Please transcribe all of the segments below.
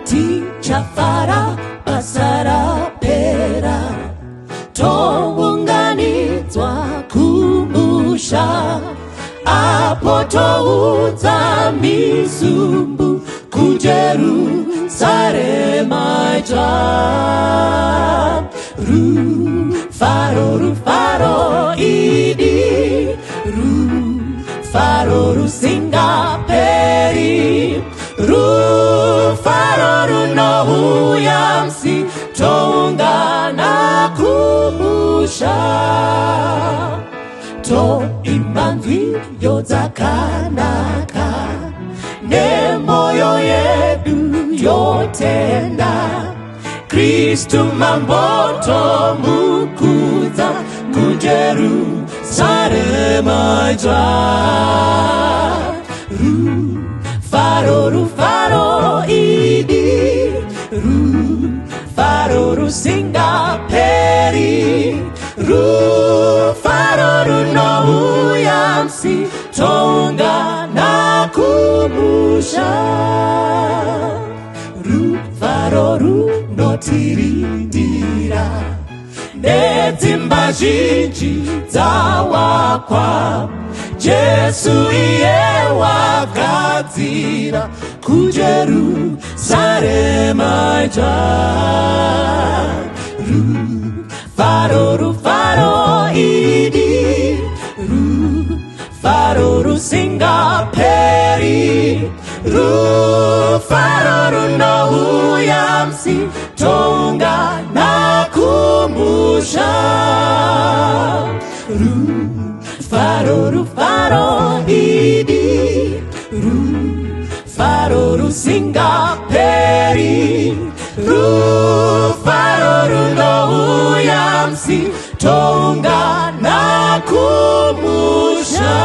Tichafara basa rapera, tounganidzwa kumusha, apo toudza mizumbu kuJerusarema idzva. Rufaro, rufaro idi, rufaro rusingaperi, rufaro runouya musi toungana kumusha, toimba nziyo dzakanaka nemoyo yedu yotenda. Kristu Mambo tomukudza kuJerusarema idzva. Rufaro, rufaro idi, rufaro rusingaperi, rufaro runouya musi toungana kumusha, rufaro runotirindira nedzimba zhinji dzawakwa. Jesu iye wagadzira kuJerusarema idzva. Rufaro, rufaro idi, rufaro rusingaperi, rufaro runouya musi toungana kumusha, rufaro, rufaro idi, rufaro rusingaperi, rufaro runouya musi toungana kumusha.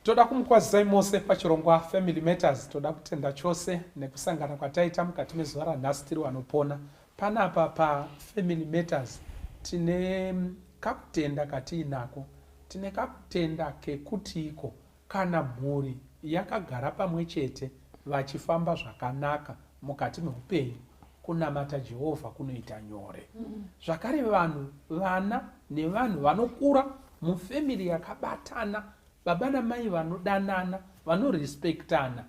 Toda kumukwazisai mose pachirongwa Family Matters. Toda kutenda chose nekusangana kwataita mukati mezuva ranhasi tiri vanopona. Panapa paFamily Matters tine kakutenda katiinako. Tine kakutenda kekutiiko kana mhuri yakagara pamwe chete vachifamba zvakanaka mukati meupenyu, kunamata Jehovha kunoita nyore. Zvakare vanhu, vana nevanhu vanokura mufamily yakabatana, baba namai vanodanana, vanorespektana,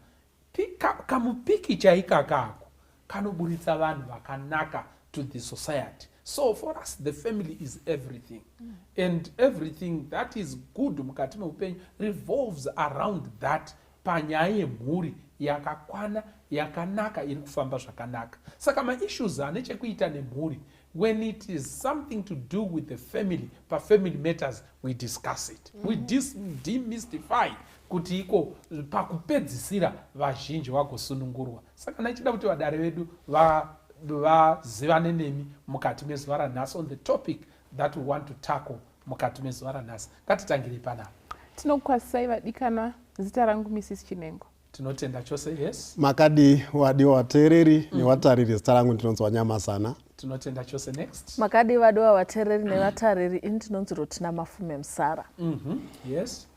kamupikicha ikakako kanoburitsa vanhu vakanaka to the society. So for us, the family is everything, and everything that is good mukati meupenyu revolves around that. Panyaya yemhuri yakakwana, yakanaka, iri kufamba zvakanaka, saka maissues ane chekuita nemhuri, when it is something to do with the family, pafamily matters we discuss it, we demystify kuti iko pakupedzisira vazhinji vagosunungurwa. Saka ndachida kuti vadare vedu vazivane nemi mukati mezuva ranhasi on the topic that we want to tackle mukati mezuva ranhasi. Ngatitangirei panapa. Tinokukwazisai vadikanwa, zita rangu Mrs Chinengo. Tinotenda chose, yes. Makadi wadiwa vateereri nevatariri, zita rangu ndinonzi Wanyamasana. Tinotenda chose, next. Makadi vadiwa vateereri nevatariri, ini ndinonzi Rotina Mafume Musara. Yes.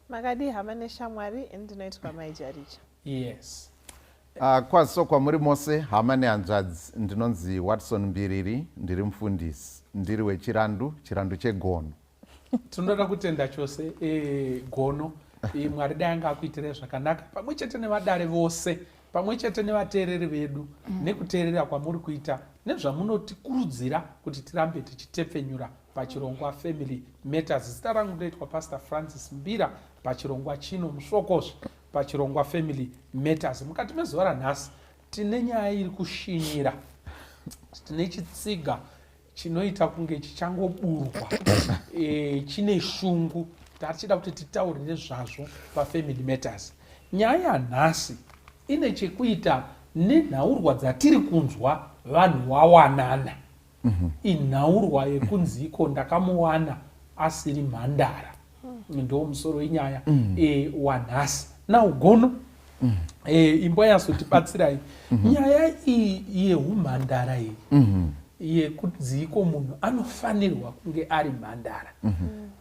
Makadi hama neshamwari, ini ndinoitwa Maijaricha. Kwaziso kwamuri mose hama nehanzvadzi, ndinonzi Watson Mbiriri, ndiri mufundisi, ndiri wechirandu, chirandu chegono. Tinoda kutenda chose, Gono. Mwari dai anga akuitirai zvakanaka pamwe chete nevadare vose, pamwe chete nevateereri vedu, nekuteerera kwamuri kuita nezvamunotikurudzira kuti tirambe tichitepfenyura pachirongwa Family Matters. Zita rangu ndinoitwa Pastor Francis Mbira pachirongwa chino, musvokozve pachirongwa Family Matters. Mukati mezuva ranhasi tine nyaya iri kushinyira, tine chitsiga chinoita kunge chichangoburwa, chine shungu, tatichida kuti titaure nezvazvo pafamily matters. Nyaya yanhasi ine chekuita nenhaurwa dzatiri kunzwa vanhu wawanana. Inhaurwa yekunziko ndakamuwana asiri mhandara, ndo musoro wenyaya wanhasi. Now Gono, imbwa yazotibatsirai. Nyaya iyi yehumhandara iyi, yekudziko munhu anofanirwa kunge ari mhandara.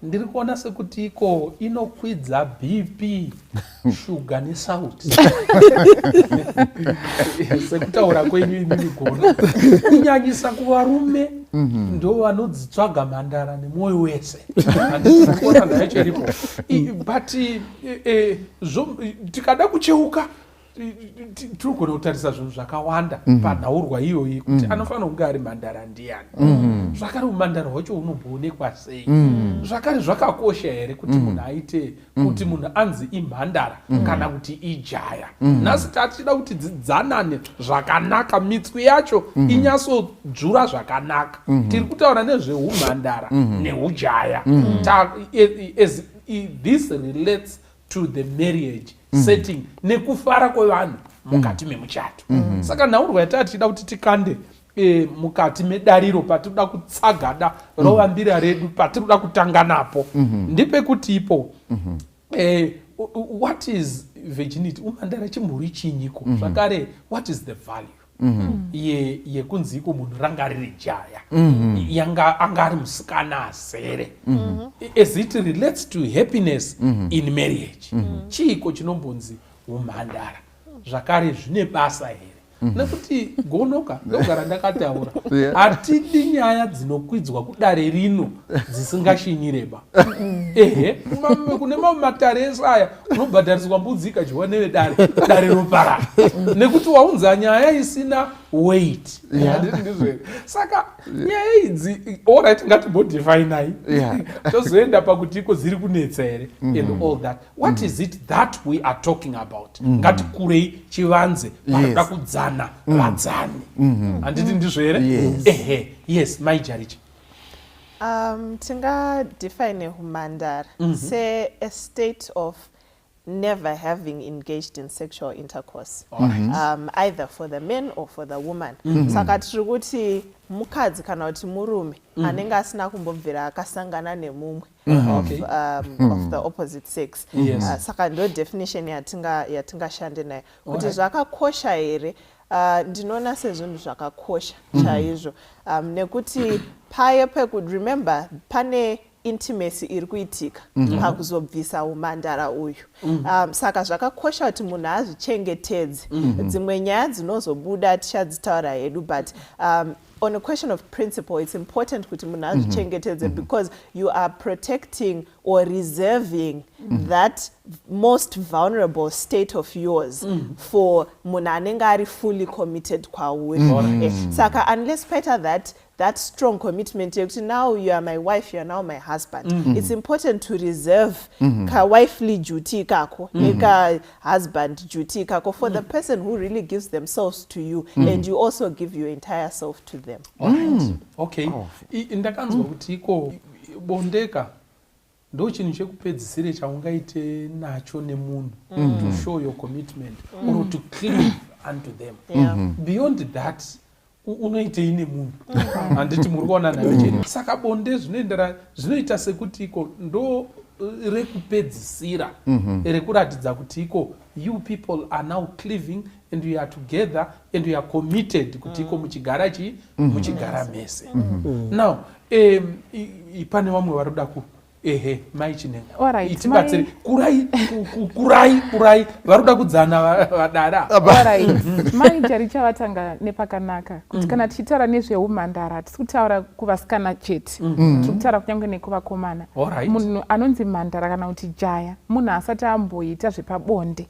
Ndiri kuona sekuti iko inokwidza BP, shuga nesauti, sekutaura kwenyu imimi gono. Kunyanyisa kuvarume, ndo vanodzitsvaga mhandara nemwoyo wese. Handiti kuona ndayacho iripo? But tikada kucheuka, tinogona kutarisa zvinhu zvakawanda panhaurwa iyoyi, kuti anofanira kunge ari mhandara ndiani? Zvakare, umhandara hwacho hunomboonekwa sei? Zvakare, zvakakosha here kuti munhu aite kuti munhu anzi imhandara kana kuti ijaya? Nhasi tachida kuti dzidzanane zvakanaka, mitswi yacho inyatsodzvura zvakanaka. Tiri kutaura nezveumhandara neujaya. As this relates to the marriage setting nekufara kwevanhu mukati memuchato. Saka nhaurwa yataa tichida kuti tikande mukati medariro, patinoda kutsagada rovambira redu, patinoda kutanga napo, ndepekuti ipo what is virginity? Umhandara chimbori chinyiko? Zvakare, what is the value yekunzi iko munhu ranga riri jaya, yanga anga ari musikana azere, as it relates to happiness in marriage? Chiiko chinombonzi umhandara? Zvakare, zvine basa here? Nekuti gonoka ndogara ndakataura, hatidi nyaya dzinokwidzwa kudare rino dzisingashinyireba. Ehe, kune mamwe matare ese aya unobhadhariswa mbudzi ikadyiwa nevedare, dare roparara nekuti waunza nyaya isina weight. Handiti ndizvo here? Saka nyaya idzi, alright, ngatimbodefinai, tozoenda pakuti iko dziri kunetsa here and all that. What is it that we are talking about? Ngatikurei chivanze panoda kudzana vadzani. Handiti ndizvo here? Yes. Ehe, yes, maijaricha. Tingadefine humandara se a state of never having engaged in sexual intercourse, either for the man or for the woman. Saka tiri kuti mukadzi kana kuti murume anenge asina kumbobvira akasangana nemumwe of the opposite sex. Saka ndo definition yatingashande nayo. Kuti zvakakosha here? Ndinoona sezvinhu zvakakosha chaizvo, nekuti paye remember, pane intimacy iri kuitika pakuzobvisa umhandara uyu. Saka zvakakosha kuti munhu azvichengetedze. Dzimwe nyaya dzinozobuda tichadzitaura hedu, but on a question of principle, it's important kuti munhu azvichengetedze because you are protecting or reserving that most vulnerable state of yours for munhu anenge ari fully committed kwauri. Saka unless paita that strong commitment yekuti now you are my wife, you are now my husband, it's important to reserve ka-wifely duty ikako neka-husband duty ikako for the person who really gives themselves to you and you also give your entire self to them. Alright. Okay. Ndakanzwa kuti iko bondeka ndo chinhu chekupedzisire chaungaite nacho nemunhu to show your commitment or to cleave unto them. Beyond that, unoitei nemunhu? Handiti muri kuona nayo chete? Saka bonde zvinoendera, zvinoita sekuti iko ndo rekupedzisira rekuratidza kuti iko you people are now cleaving and we are together and we are committed kuti iko muchigara chii, muchigara mese. Now pane vamwe vari kuda ku, ehe, mai Chinenga. Itibatsire. Kurai, kurai, kurai, vari kuda kudzana vadara. Alright. Mai Jaricha vatanga nepakanaka kuti kana tichitaura nezveumhandara, hatisi kutaura kuvasikana chete, tiri kutaura kunyange nekuvakomana. Munhu anonzi mhandara kana kuti jaya munhu asati amboita zvepabonde,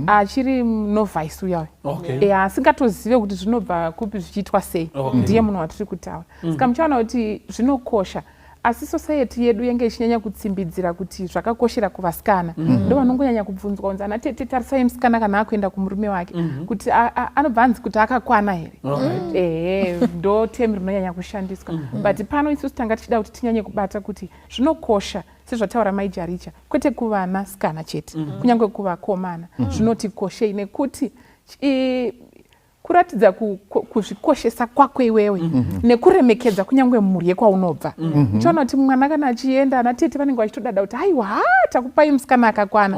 achiri novice uyayo. Asingatozive kuti zvinobva kupi, zvichiitwa sei. Ndiye munhu watiri kutaura. Saka muchaona kuti zvinokosha, asi society yedu yange ichinyanya kutsimbidzira kuti zvakakoshera kuvasikana. Ndo vanongonyanya kubvunzwa kunzi, ana tete, tarisai musikana kana akuenda kumurume wake, kuti anobva anzi kuti akakwana here. Ehe, ndo term rinonyanya kushandiswa. But pano isusu tanga tichida kuti tinyanye kubata kuti zvinokosha, sezvataura mai Jaricha, kwete kuvanasikana chete, kunyange kuvakomana zvinotikoshei, nekuti. Kuratidza kuzvikoshesa kwako iwewe nekuremekedza kunyange mhuri yekwaunobva. Uchaona kuti mwana kana achienda, ana tete vanenge vachitodada kuti, "Aiwa, ha, takupai musikana akakwana."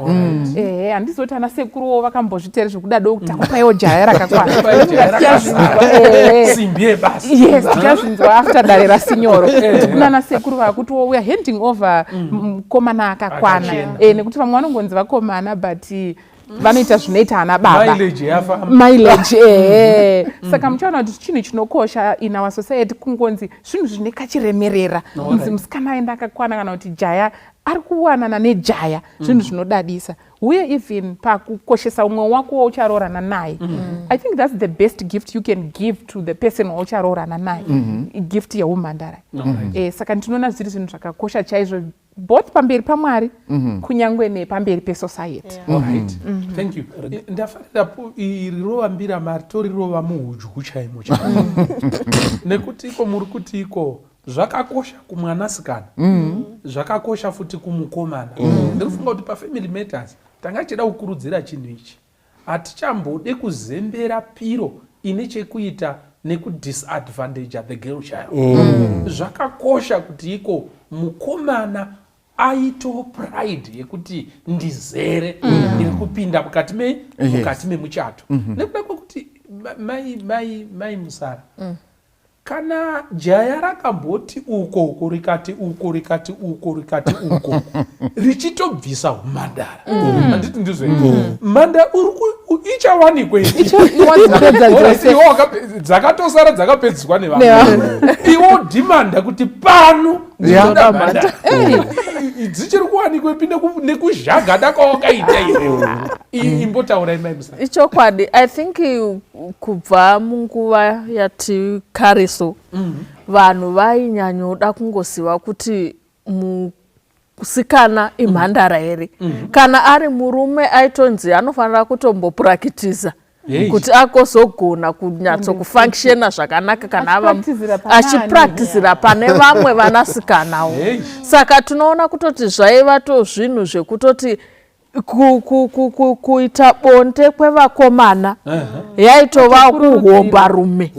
Ehe, handizivi kuti ana sekuruwo vakambozviita here zvekudadawo kuti, "Takupaiwo jaya rakakwana." Takupaiwo jaya Tichazvinzwa, ehe. Simbi yebasa. Yes, tichazvinzwa after dare rasinyoro kuti kuna nasekuru vakuti, "We are handing over mukomana akakwana." Akachena. Nekuti vamwe vanongonzi vakomana, but vanoita zvinoita ana baba. Mileage yafamba. Mileage, ehe. Saka muchaona kuti chinhu chinokosha in our society kungonzi zvinhu zvine kachiremerera, kunzi musikana aenda akakwana kana kuti jaya ari kuwanana nejaya, zvinhu zvinodadisa. Uye even pakukoshesa umwe wako waucharoorana naye, I think that's the best gift you can give to the person waucharoorana naye, gift yeumhandara. Saka ndinoona zviri zvinhu zvakakosha chaizvo, both pamberi paMwari kunyange nepamberi pesociety. Alright. Thank you. Ndafarira iri rovambira mari torirova muhudyu chaimo chaimo, nekuti iko muri kuti iko zvakakosha kumwanasikana, zvakakosha futi kumukomana. Ndiri kufunga kuti pafamily matters tanga tichida kukurudzira chinhu ichi. Hatichambode kuzembera piro ine chekuita nekudisadvantage the girl child. Zvakakosha kuti iko mukomana aito pride yekuti ndizere, ndiri kupinda mukati me mukati memuchato, nekuda kwekuti mai Musara, kana jaya rakamboti uko uko, rikati uko, rikati uko, rikati uko, richitobvisa umhandara, handiti ndizvo? Mhandara uri ichawanikwe Wadzipedza dzose. Iwe dzakatosara dzakapedziswa nevanhu, iwe udhimanda kuti pano ndinoda mhandara. Dzichiri kuwanikwa ipi nekuzhagada kwawakaita iwe? Imbotaurai mai Musara. Ichokwadi. I think kubva munguva yatikariso, vanhu vainyanyoda kungoziva kuti musikana imhandara here. Kana ari murume, aitonzi anofanira kutombopurakitiza kuti akozogona kunyatsokufunctiona zvakanaka kana ava Achipractisira pana ani? Achipractisira pane vamwe vanasikanawo. Saka tinoona kutoti zvaiva to zvinhu zvekutoti kuita bonde kwevakomana yaitova kuhombarume.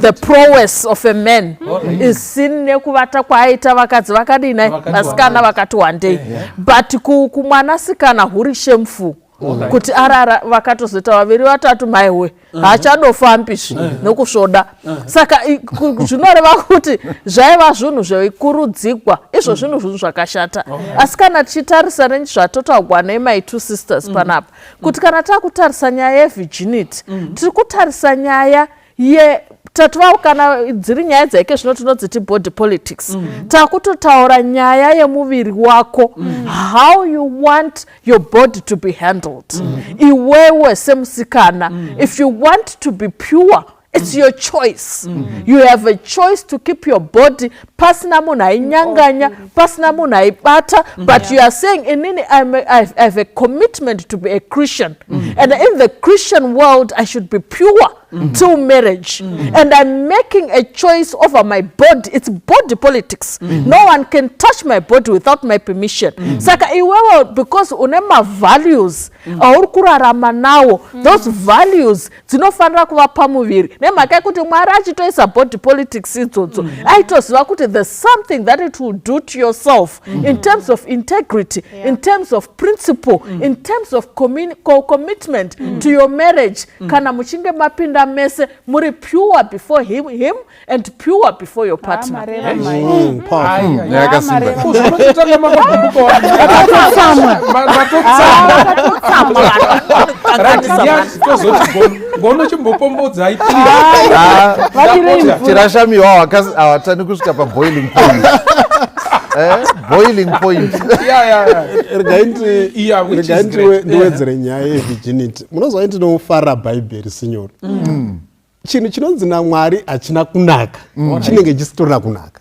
The prowess of a man is seen nekuvata kwaaita vakadzi vakadini, Vakati vasikana vakati wandei. But kumwanasikana huri shameful kuti arara vakatozoita vaviri, vatatu, maiwe, haachadofambizve nokusvoda. Saka zvinoreva kuti zvaiva zvinhu zvaikurudzigwa izvo, zvinhu zvakashata. Asi kana tichitarisa nezvatotaurwa nemy two sisters panapa, kuti kana takutarisa nyaya yevirginity, tiri kutarisa nyaya ye tatova kana dziri nyaya dzaike zvino tinodziti body politics. Takutotaura nyaya yemuviri wako, how you want your body to be handled iwewe semusikana. If you want to be pure, it's your choice. You have a choice to keep your body pasina munhu ainyanganya, pasina munhu aibata, but you are saying, "Inini I have a commitment to be a Christian, and in the Christian world I should be pure till marriage, and I'm making a choice over my body." It's body politics. No one can touch my body without my permission. Saka iwewe, because une mavalues auri kurarama nawo, those values dzinofanira kuva pamuviri, nemhaka yekuti Mwari achitoisa body politics idzodzo aitoziva kuti there's something that it will do to yourself in terms of integrity, in terms of principle, in terms of commitment to your marriage, kana muchinge mapinda mese muri pure before him and pure before your partner. Mareva mai. Powerful. Ai, ai. Yakasimba. Mareva. Kuzonototanga makagumbuka, matotsamwa. Tozoti gono chimbopombodzai. Vadirei mvura. Chirashamiwa hawatani kusvika paboiling point. Boiling point. Regai ndi Yeah, which regai is great. ndiwedzere nyaya yevirginity. Munozwa, ndinofarira Bhaibheri, sinyoro. Chinhu chinonzi naMwari hachina kunaka chinenge chisitorina kunaka.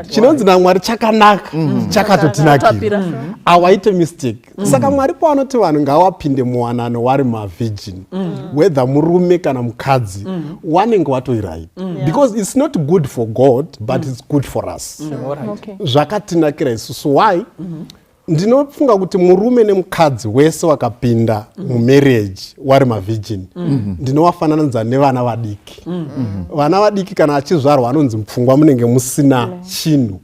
Chinonzi naMwari chakanaka chakatotinakira. Chakatapira. Awaite mistake. Saka Mwari pavanoti vanhu ngavapinde muwanano wari mavirgin, whether murume kana mukadzi, wanenge watori right, because it's not good for God, but it's good for us. Zvakatinakira isusu. Why? Ndinofunga kuti murume nemukadzi wese wakapinda mumarriage wari mavirgin, ndinowafananidza nevana vadiki. Vana vadiki kana achizvarwa anonzi mupfungwa munenge musina chinhu,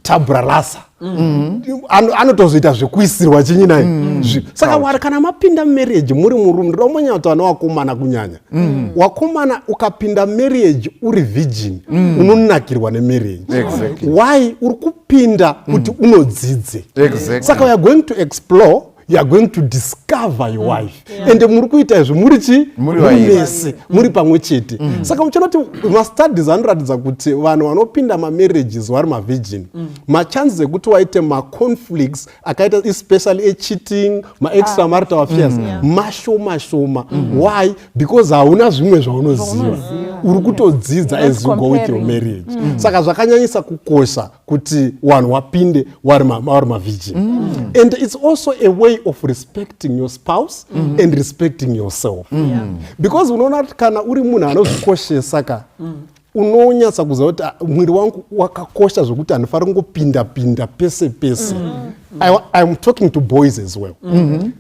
tabula rasa. Anotozoita zvekuisirwa chinyi naye. Saka wari kana mapinda marriage muri murume, ndoda kumbonyanya kuti vana vakomana kunyanya, wakomana, ukapinda marriage uri virgin, unonakirwa nemarriage. Why? Uri kupinda kuti unodzidze. Saka we are going to explore, you are going to discover your wife, ende muri kuita izvi muri chi? Muri vaviri. Mese muri pamwe chete. Saka muchiona kuti mastudies anoratidza kuti vanhu vanopinda mamarriages vari mavirgin, machances ekuti waite maconflicts akaita especially echeating, maextramarital affairs, mashoma shoma. Why? Because hauna zvimwe zvaunoziva, uri kutodzidza Not as you go with your comparing. marriage. Saka zvakanyanyisa kukosha kuti vanhu wapinde vari mavirgin, and it's also a way of respecting your spouse and respecting yourself, because unoona kuti kana uri munhu anozvikoshesa ka, unonyatsa kuziva kuti, "Ah, mwiri wangu wakakosha zvokuti handifaniri kungopinda pinda pese pese." I'm talking to boys as well.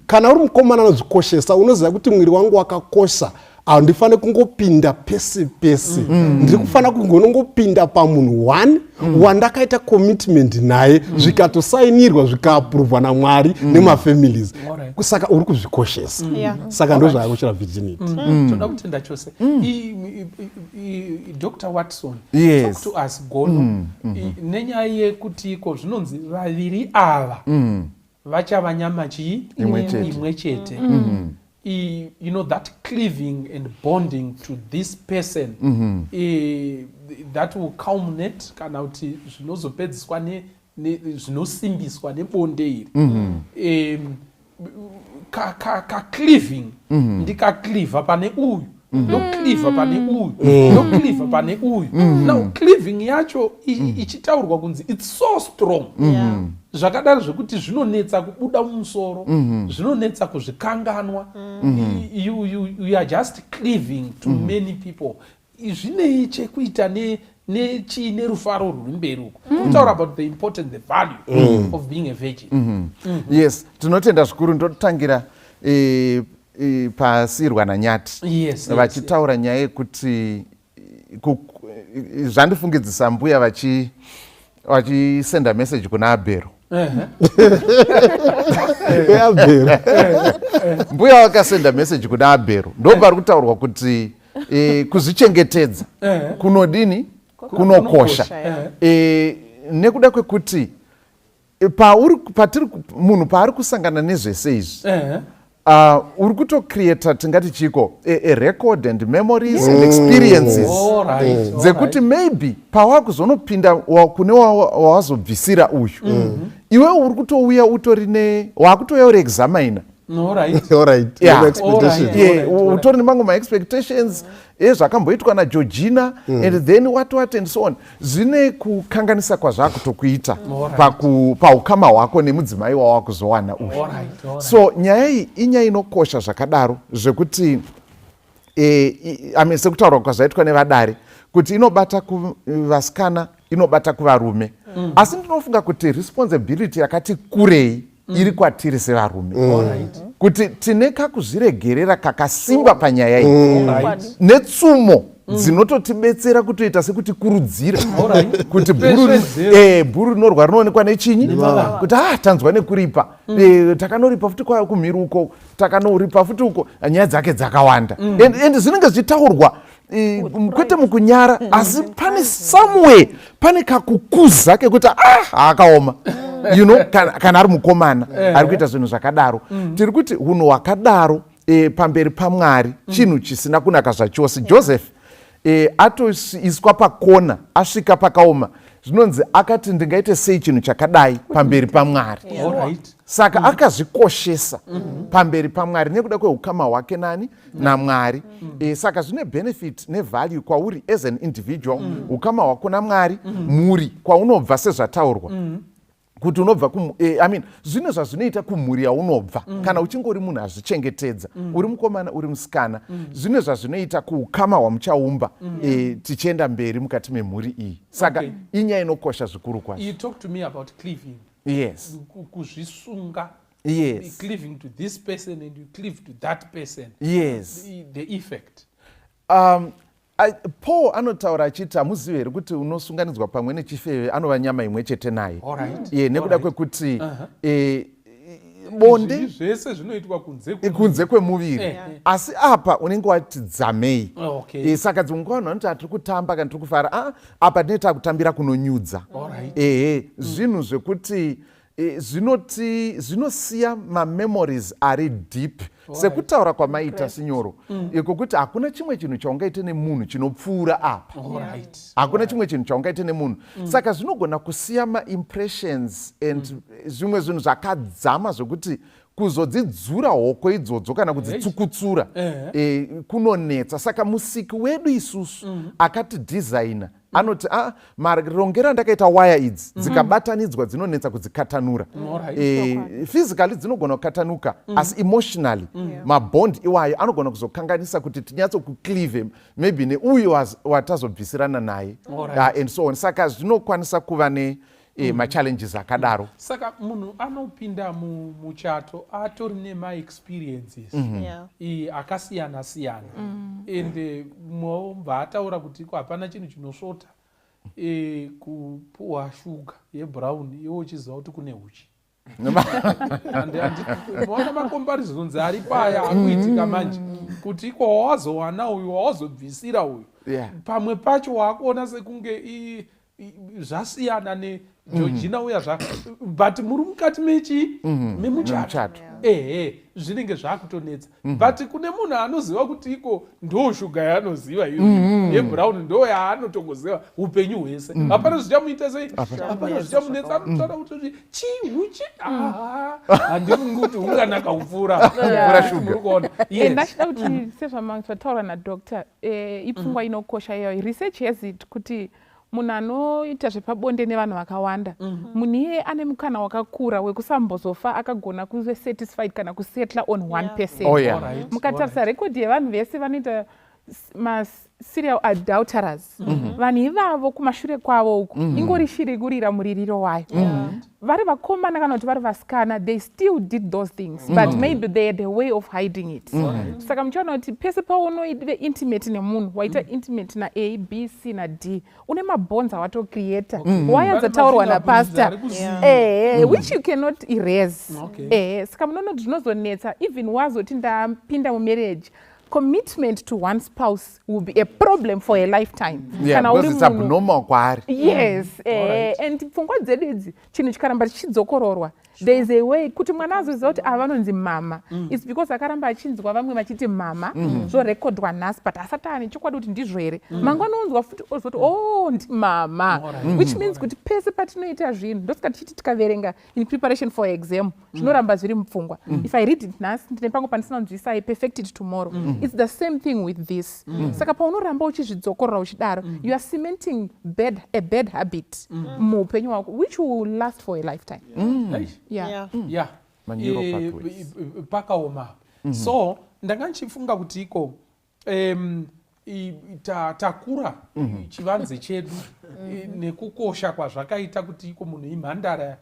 Kana uri mukomana anozvikoshesa, unoziva kuti mwiri wangu wakakosha, handifaniri kungopinda pese pese. Ndiri kufanira kungonongopinda pamunhu one wandakaita commitment naye, zvikatosainirwa, zvikaapuruvwa naMwari nemafamilies. Saka uri kuzvikoshesa. Saka ndo zvakakoshera virginity. Toda kutenda chose. Dr Watson, talk to us, Gono, nenyaya yekuti iko zvinonzi vaviri ava vachava nyama chii? Imwe chete. Imwe chete. That cleaving and bonding to this person, that will culminate, kana kuti zvinozopedziswa zvinosimbiswa nebonde iri. Kacleaving, ndikacleava pane uyu, ndocleava pane uyu, ndocleava pane uyu. Now cleaving yacho ichitaurwa kunzi it's so strong zvakadaro zvekuti zvinonetsa kubuda mumusoro, zvinonetsa kuzvikanganwa. You are just cleaving to many people. Zvinei chekuita nechii nerufaro rwuri mberi uko? Kutaura about the important, the value of being a virgin. Yes, tinotenda zvikuru. Ndotangira pasiyirwa nanyati vachitaura nyaya yekuti zvandifungidzisa mbuya vachisenda message kuna Abhero. Abhero. Mbuya vakasenda message kuna Abhero, ndo pari kutaurwa kuti kuzvichengetedza kunodini? Kunokosha. Nekuda kwekuti pauri patiri munhu paari kusangana nezvese izvi, uri kutocreata, tingati chiko, a record and memories and experiences dzekuti maybe pawakuzonopinda kune wawazobvisira uyu, iwe uri kutouya utori ne wakutouya uri examiner. All right. Expectations. Utori nemamwe maexpectations ezvakamboitwa naGeorgina and then what what and so on. Zvine kukanganisa kwazvakutokuita paukama hwako nemudzimai wawakuzowana uyu. So nyaya iyi inyaya inokosha zvakadaro zvekuti I mean, sekutaurwa kwazvaitwa nevadare kuti inobata kuvasikana, inobata kuvarume, asi ndinofunga kuti responsibility yakati kurei iri kwatiri sevarume, kuti tine kakuzviregerera kakasimba panyaya iyi netsumo dzinototibetsera kutoita sekutikurudzira kuti Pesvedzero. Bhuru rinorwa rinoonekwa nechinyi, kuti ah, tanzwa nekuripa. Takanoripa futi kumhiri uko, takanoripa futi uko, nyaya dzake dzakawanda. And zvinenge zvichitaurwa kwete mukunyara, asi pane somewhere pane kakukuza kekuti ah, akaoma, kana ari mukomana ari kuita zvinhu zvakadaro. Tiri kuti unhu hwakadaro pamberi paMwari chinhu chisina kunaka zvachose. Joseph atoiswa pakona, asvika pakaoma, zvinonzi akati, "Ndingaite sei chinhu chakadai pamberi paMwari?" Saka akazvikoshesa pamberi paMwari nekuda kweukama hwake nani? NaMwari. Saka zvine benefit nevalue kwauri as an individual, ukama hwako naMwari, mhuri kwaunobva, sezvataurwa kuti unobva I mean, zvine zvazvinoita kumhuri yaunobva kana uchingori munhu azvichengetedza, uri mukomana, uri musikana, zvine zvazvinoita kuukama hwamuchaumba tichienda mberi mukati memhuri iyi. Saka inyaya inokosha zvikuru kwazvo. You talk to me about cleaving. Yes. Kuzvisunga. Yes. Cleaving to this person and you cleave to that person. Yes. The effect. Paul anotaura achiti hamuzivi here kuti unosunganidzwa pamwe nechifeve anova nyama imwe chete naye. Alright. Ye, nekuda kwekuti bonde Izvi zvese zvinoitwa kunze kunze kwemuviri. Asi apa unenge wati dzamei. Saka dzimwe nguva vanhu vanoti hatiri kutamba kana tiri kufara. Apa tinenge takutambira kunonyudza. Ehe, zvinhu zvekuti zvinosiya mamemories ari deep. Sekutaura kwamaita sinyoro, kwekuti hakuna chimwe chinhu chaungaite nemunhu chinopfuura apa. Hakuna chimwe chinhu chaungaite nemunhu. Saka zvinogona kusiya maimpressions and zvimwe zvinhu zvakadzama zvekuti kuzodzidzura hoko idzodzo kana kudzitsukutsura kunonetsa. Saka musiki wedu isusu akatidhizaina anoti marongero andakaita waya idzi dzikabatanidzwa dzinonetsa kudzikatanura. Physically dzinogona kukatanuka, asi emotionally mabond iwayo anogona kuzokanganisa kuti tinyatsokucleave maybe neuyu watazobvisirana naye, and so on. Saka zvinokwanisa kuva ne machallenges akadaro. Saka munhu anopinda muchato atori nemaexperiences akasiyana siyana, ende mobva ataura kuti iko hapana chinhu chinosvota kupuwa shuga yebrown iwe uchiziva kuti kune huchi. Maona macomparisons ari paya akuitika manje, kuti iko wawazowana uyu, wawazobvisira uyu, pamwe pacho waakuona sekunge zvasiyana neGeorgina uya zva, but muri mukati mechi memuchato. Memuchato. Ehe, zvinenge zvakutonetsa, but kune munhu anoziva kuti iko ndo shuga yaanoziva iyo yebrown, ndo yaanotongoziva upenyu hwese, hapana zvichamuita sei, hapana zvichamunetsa. Anotaura kuti chihuchi handifungi kuti hunganaka kupfuura Kupfuura shuga. Muri kuona? Yes. Ndachida kuti sezvataurwa nadoctor, ipfungwa inokosha iyoyo. Research has it kuti munhu anoita zvepabonde nevanhu vakawanda, munhu iyeye ane mukana wakakura wekusambozofa akagona kuve satisfied kana kusettle on one person. Mukatarisa rekodhi yevanhu vese vanoita maserial adulterers, vanhu ivavo kumashure kwavo uku ingori shiri kurira muririro wayo. Vari vakomana kana kuti vari vasikana, they still did those things, but maybe they had a way of hiding it. Saka muchiona kuti pese paunoive intimate nemunhu, waita intimate na A, B, C na D, une mabonds awatocreata, waya dzataurwa Pane napastor ari kuziva. Ehe, which you cannot erase. Ehe, saka munoona kuti zvinozonetsa even wazoti ndapinda mumarriage, commitment to one spouse will be a problem for a lifetime. Yeah, Kana uri because it's abnormal kwaari. Yes, and pfungwa dzedu idzi, chinhu chikaramba chichidzokororwa, there is a way kuti mwana azoziva kuti ava vanonzi mama. It's because akaramba achinzwa vamwe vachiti mama, zvorekodwa nhasi, but asati ane chokwadi kuti ndizvo here. Mangwana onzwa futi, ozoti, "Oh, ndimama." Which means kuti pese patinoita zvinhu, ndosaka tichiti tikaverenga in preparation for exam, zvinoramba zviri mupfungwa. If I read it nhasi, ndine pangu pandisina kunzwisa, I perfect it tomorrow. It's the same thing with this. Saka paunoramba uchizvidzokorora uchidaro, you are cementing a bad habit muupenyu hwako, which will last for a lifetime. Eish. Yeah. Maneural pathways. Pakaoma. So ndanga ndichifunga kuti iko takura chivanze chedu nekukosha kwazvakaita kuti iko munhu imhandara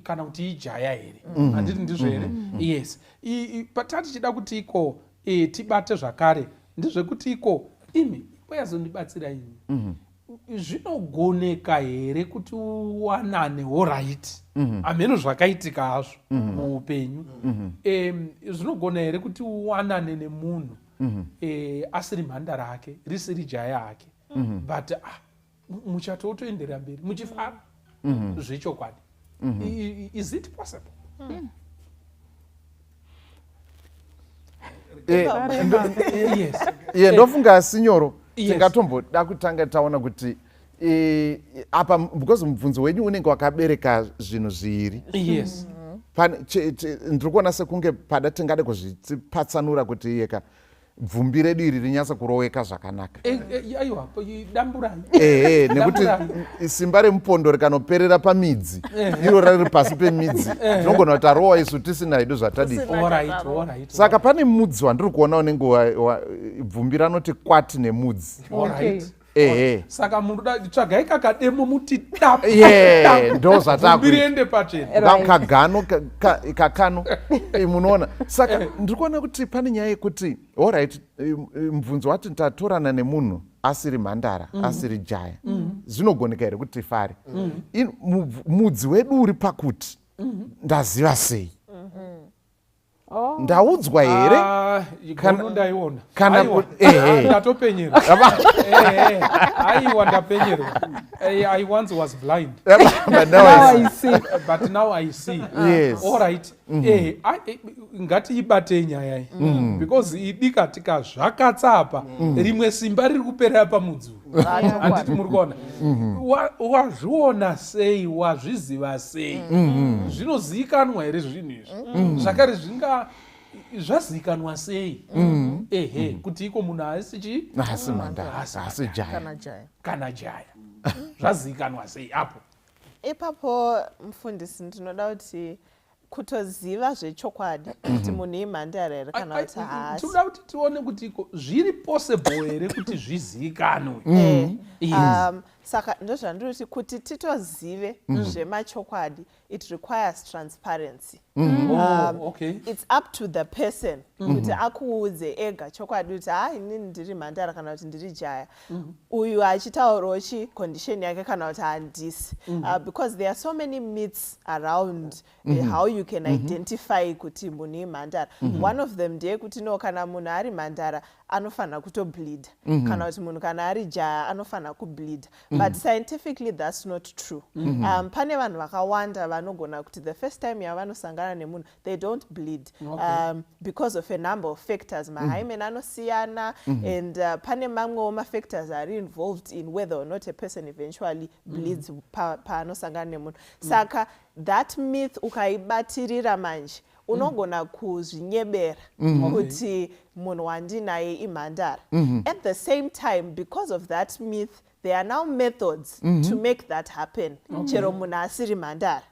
kana kuti ijaya here, handiti ndizvo here? Yes. Patati tichida kuti iko tibate zvakare ndezvekuti iko imi imboyazondibatsira imi, zvinogoneka here kuti uwanane alright, hameno zvakaitika hazvo muupenyu, zvinogona here kuti uwanane nemunhu asiri mhandara ake, risiri jaya ake, but muchato wotoenderera mberi muchifara zvechokwadi? Is it possible? Yes. Iye ndofunga sinyoro tingatomboda kutanga taona kuti apa, because mubvunzo wenyu unenge wakabereka zvinhu zviiri. Ndiri kuona sekunge pada tingade kuzvipatsanura kuti iyeka bvumbi redu iri rinyatsa kuroweka zvakanaka. Aiwa, damburai. Ehe, nekuti Damburai. Simba remupondo rikanoperera pamidzi, iro riri pasi pemidzi, tinogona kuti tarowa isu tisina hedu zvatadii. Tisina. All right. Saka pane mudzi wandiri kuona unenge bvumbi ranoti kwati nemudzi. All right. Ehe. Saka munoda tsvagai kakademo muti dap. Ye, ndo zvatakuita. Riende pachena. Kagano kakano. Munoona, saka ndiri kuona kuti pane nyaya yekuti, alright, mubvunzo wati tatorana nemunhu asiri mhandara, asiri jaya, zvinogoneka here kuti tifare? Mudzi wedu uri pakuti ndaziva sei? Ndaudzwa here? Ah, gono ndaiona. Kana Aiwa. Ehe. Ah, ndatopenyerwa. Ehe. Aiwa, ndapenyerwa. I once was blind. But now I see. But now I see. Yes. All right. Ngatiibatei nyaya iyi, because idika tikazvakatsa apa, rimwe simba riri kuperera pamudzi uyu. Handiti muri kuona? Wazviona sei? Wazviziva sei? Zvinozivikanwa here zvinhu izvi? Zvakare zvinga zvazivikanwa sei, ehe, kuti iko munhu haasi chii? Haasi mhandara, haasi jaya. Kana jaya. Kana jaya, zvazivikanwa sei apo? Ipapo, mufundisi, ndinoda kuti kutoziva zvechokwadi kuti munhu imhandara here kana kuti haasi. Tinoda kuti tione kuti iko zviri possible here kuti zvizivikanwe. Saka ndozvandiri kuti titozive zvemachokwadi, it requires transparency. Oh, okay. It's up to the person kuti akuudze ega chokwadi kuti, ha, inini ndiri mhandara kana kuti ndiri jaya, uyu achitaurawo chi condition yake kana kuti handisi, because there are so many myths around how you can identify kuti munhu imhandara. One of them ndeyekuti, no, kana munhu ari mhandara anofanira kutobleeda, kana kuti munhu kana ari jaya anofanira kubleeda. But scientifically that's not true. Pane vanhu vakawanda vanogona kuti the first time yavanosangana nemunhu they don't bleed, because of a number of factors. Mahymen anosiyana, and pane mamwewo mafactors ari involved in whether or not a person eventually bleeds paanosangana nemunhu. Saka that myth ukaibatirira manje, unogona kuzvinyebera kuti munhu wandinaye imhandara. At the same time, because of that myth, there are now methods to make that happen chero munhu asiri mhandara.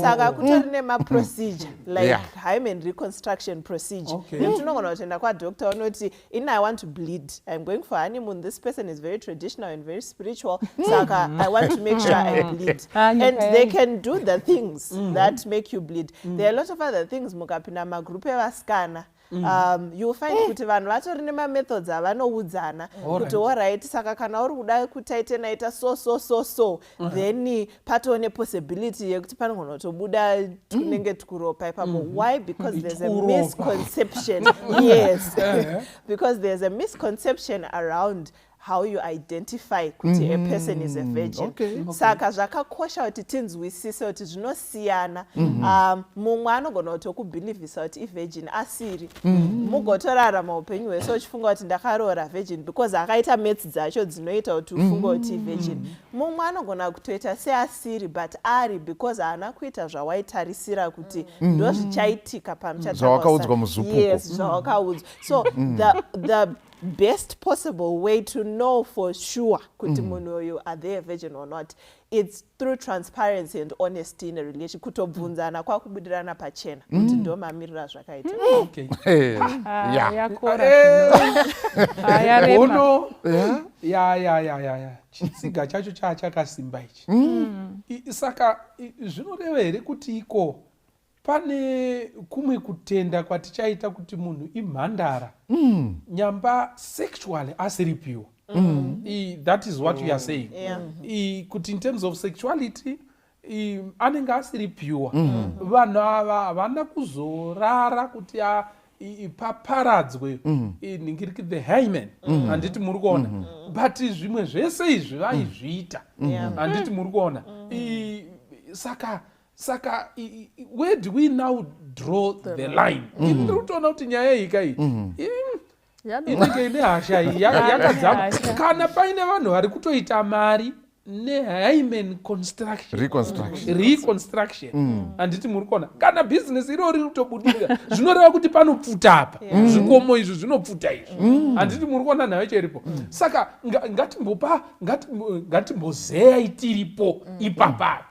Saka kutori nemaprocedure like hymen reconstruction procedure yekuti unogona kutoenda kwadoctor unoti, "In, I want to bleed. I'm going for honeymoon. This person is very traditional and very spiritual, saka I want to make sure I bleed." Ah, And nyika they yangu. Can do the things that make you bleed. There are a lot of other things. Mukapinda magroup evasikana, you'll find kuti vanhu vatori nemamethods avanoudzana kuti, alright, saka kana uri kuda kutaitena, ita so so so so, then patoo nepossibility yekuti panogona kutobuda tunenge tukuropa ipapo. Why? Because there's a Tukuropa. misconception. Yes, because there's a misconception around how you identify kuti a person is a virgin. Saka zvakakosha kuti tinzwisise kuti zvinosiyana. Mumwe anogona kutokubhilivhisa kuti ivirgin asiri, mugotorarama upenyu hwese uchifunga kuti ndakaroora virgin because akaita maths dzacho dzinoita kuti ufunge kuti ivirgin. Mumwe anogona kutoita seasiri but ari, because haana kuita zvawaitarisira kuti ndo zvichaitika. Zvawakaudzwa muzupuko. Yes, zvawakaudzwa. So the best possible way to know for sure kuti munhu uyu, are they a virgin or not, it's through transparency and honesty in a relation, kutobvunzana, kwakubudirana pachena kuti ndo mamiriro azvakaita. Okay. Ah, yakora. Ah, yarema. Gono ya, chitsiga chacho chaa chakasimba ichi. Saka zvinoreva here kuti iko pane kumwe kutenda kwatichaita kuti munhu imhandara nyamba sexually asiri pure? That is what you are saying? Yeah. Kuti in terms of sexuality anenge asiri pure. Vanhu ava havana kuzorara kuti paparadzwe ningiriki, the hymen, handiti muri kuona? But zvimwe zvese izvi vaizviita, handiti muri kuona? Saka where do we now draw the line? Ini ndiri kutoona kuti nyaya iyi kai inenge ine hasha iyi yakadzama. Hasha. Kana paine vanhu vari kutoita mari nehymen construction, Reconstruction. Reconstruction, handiti muri kuona? Kana bhizinesi iroro riri kutobudirira, zvinoreva kuti panopfuta apa, zvikomo izvi zvinopfuta izvi, handiti muri kuona nhau yacho iripo? Saka ngatimbopa ngatimbozeya tiripo ipapapa.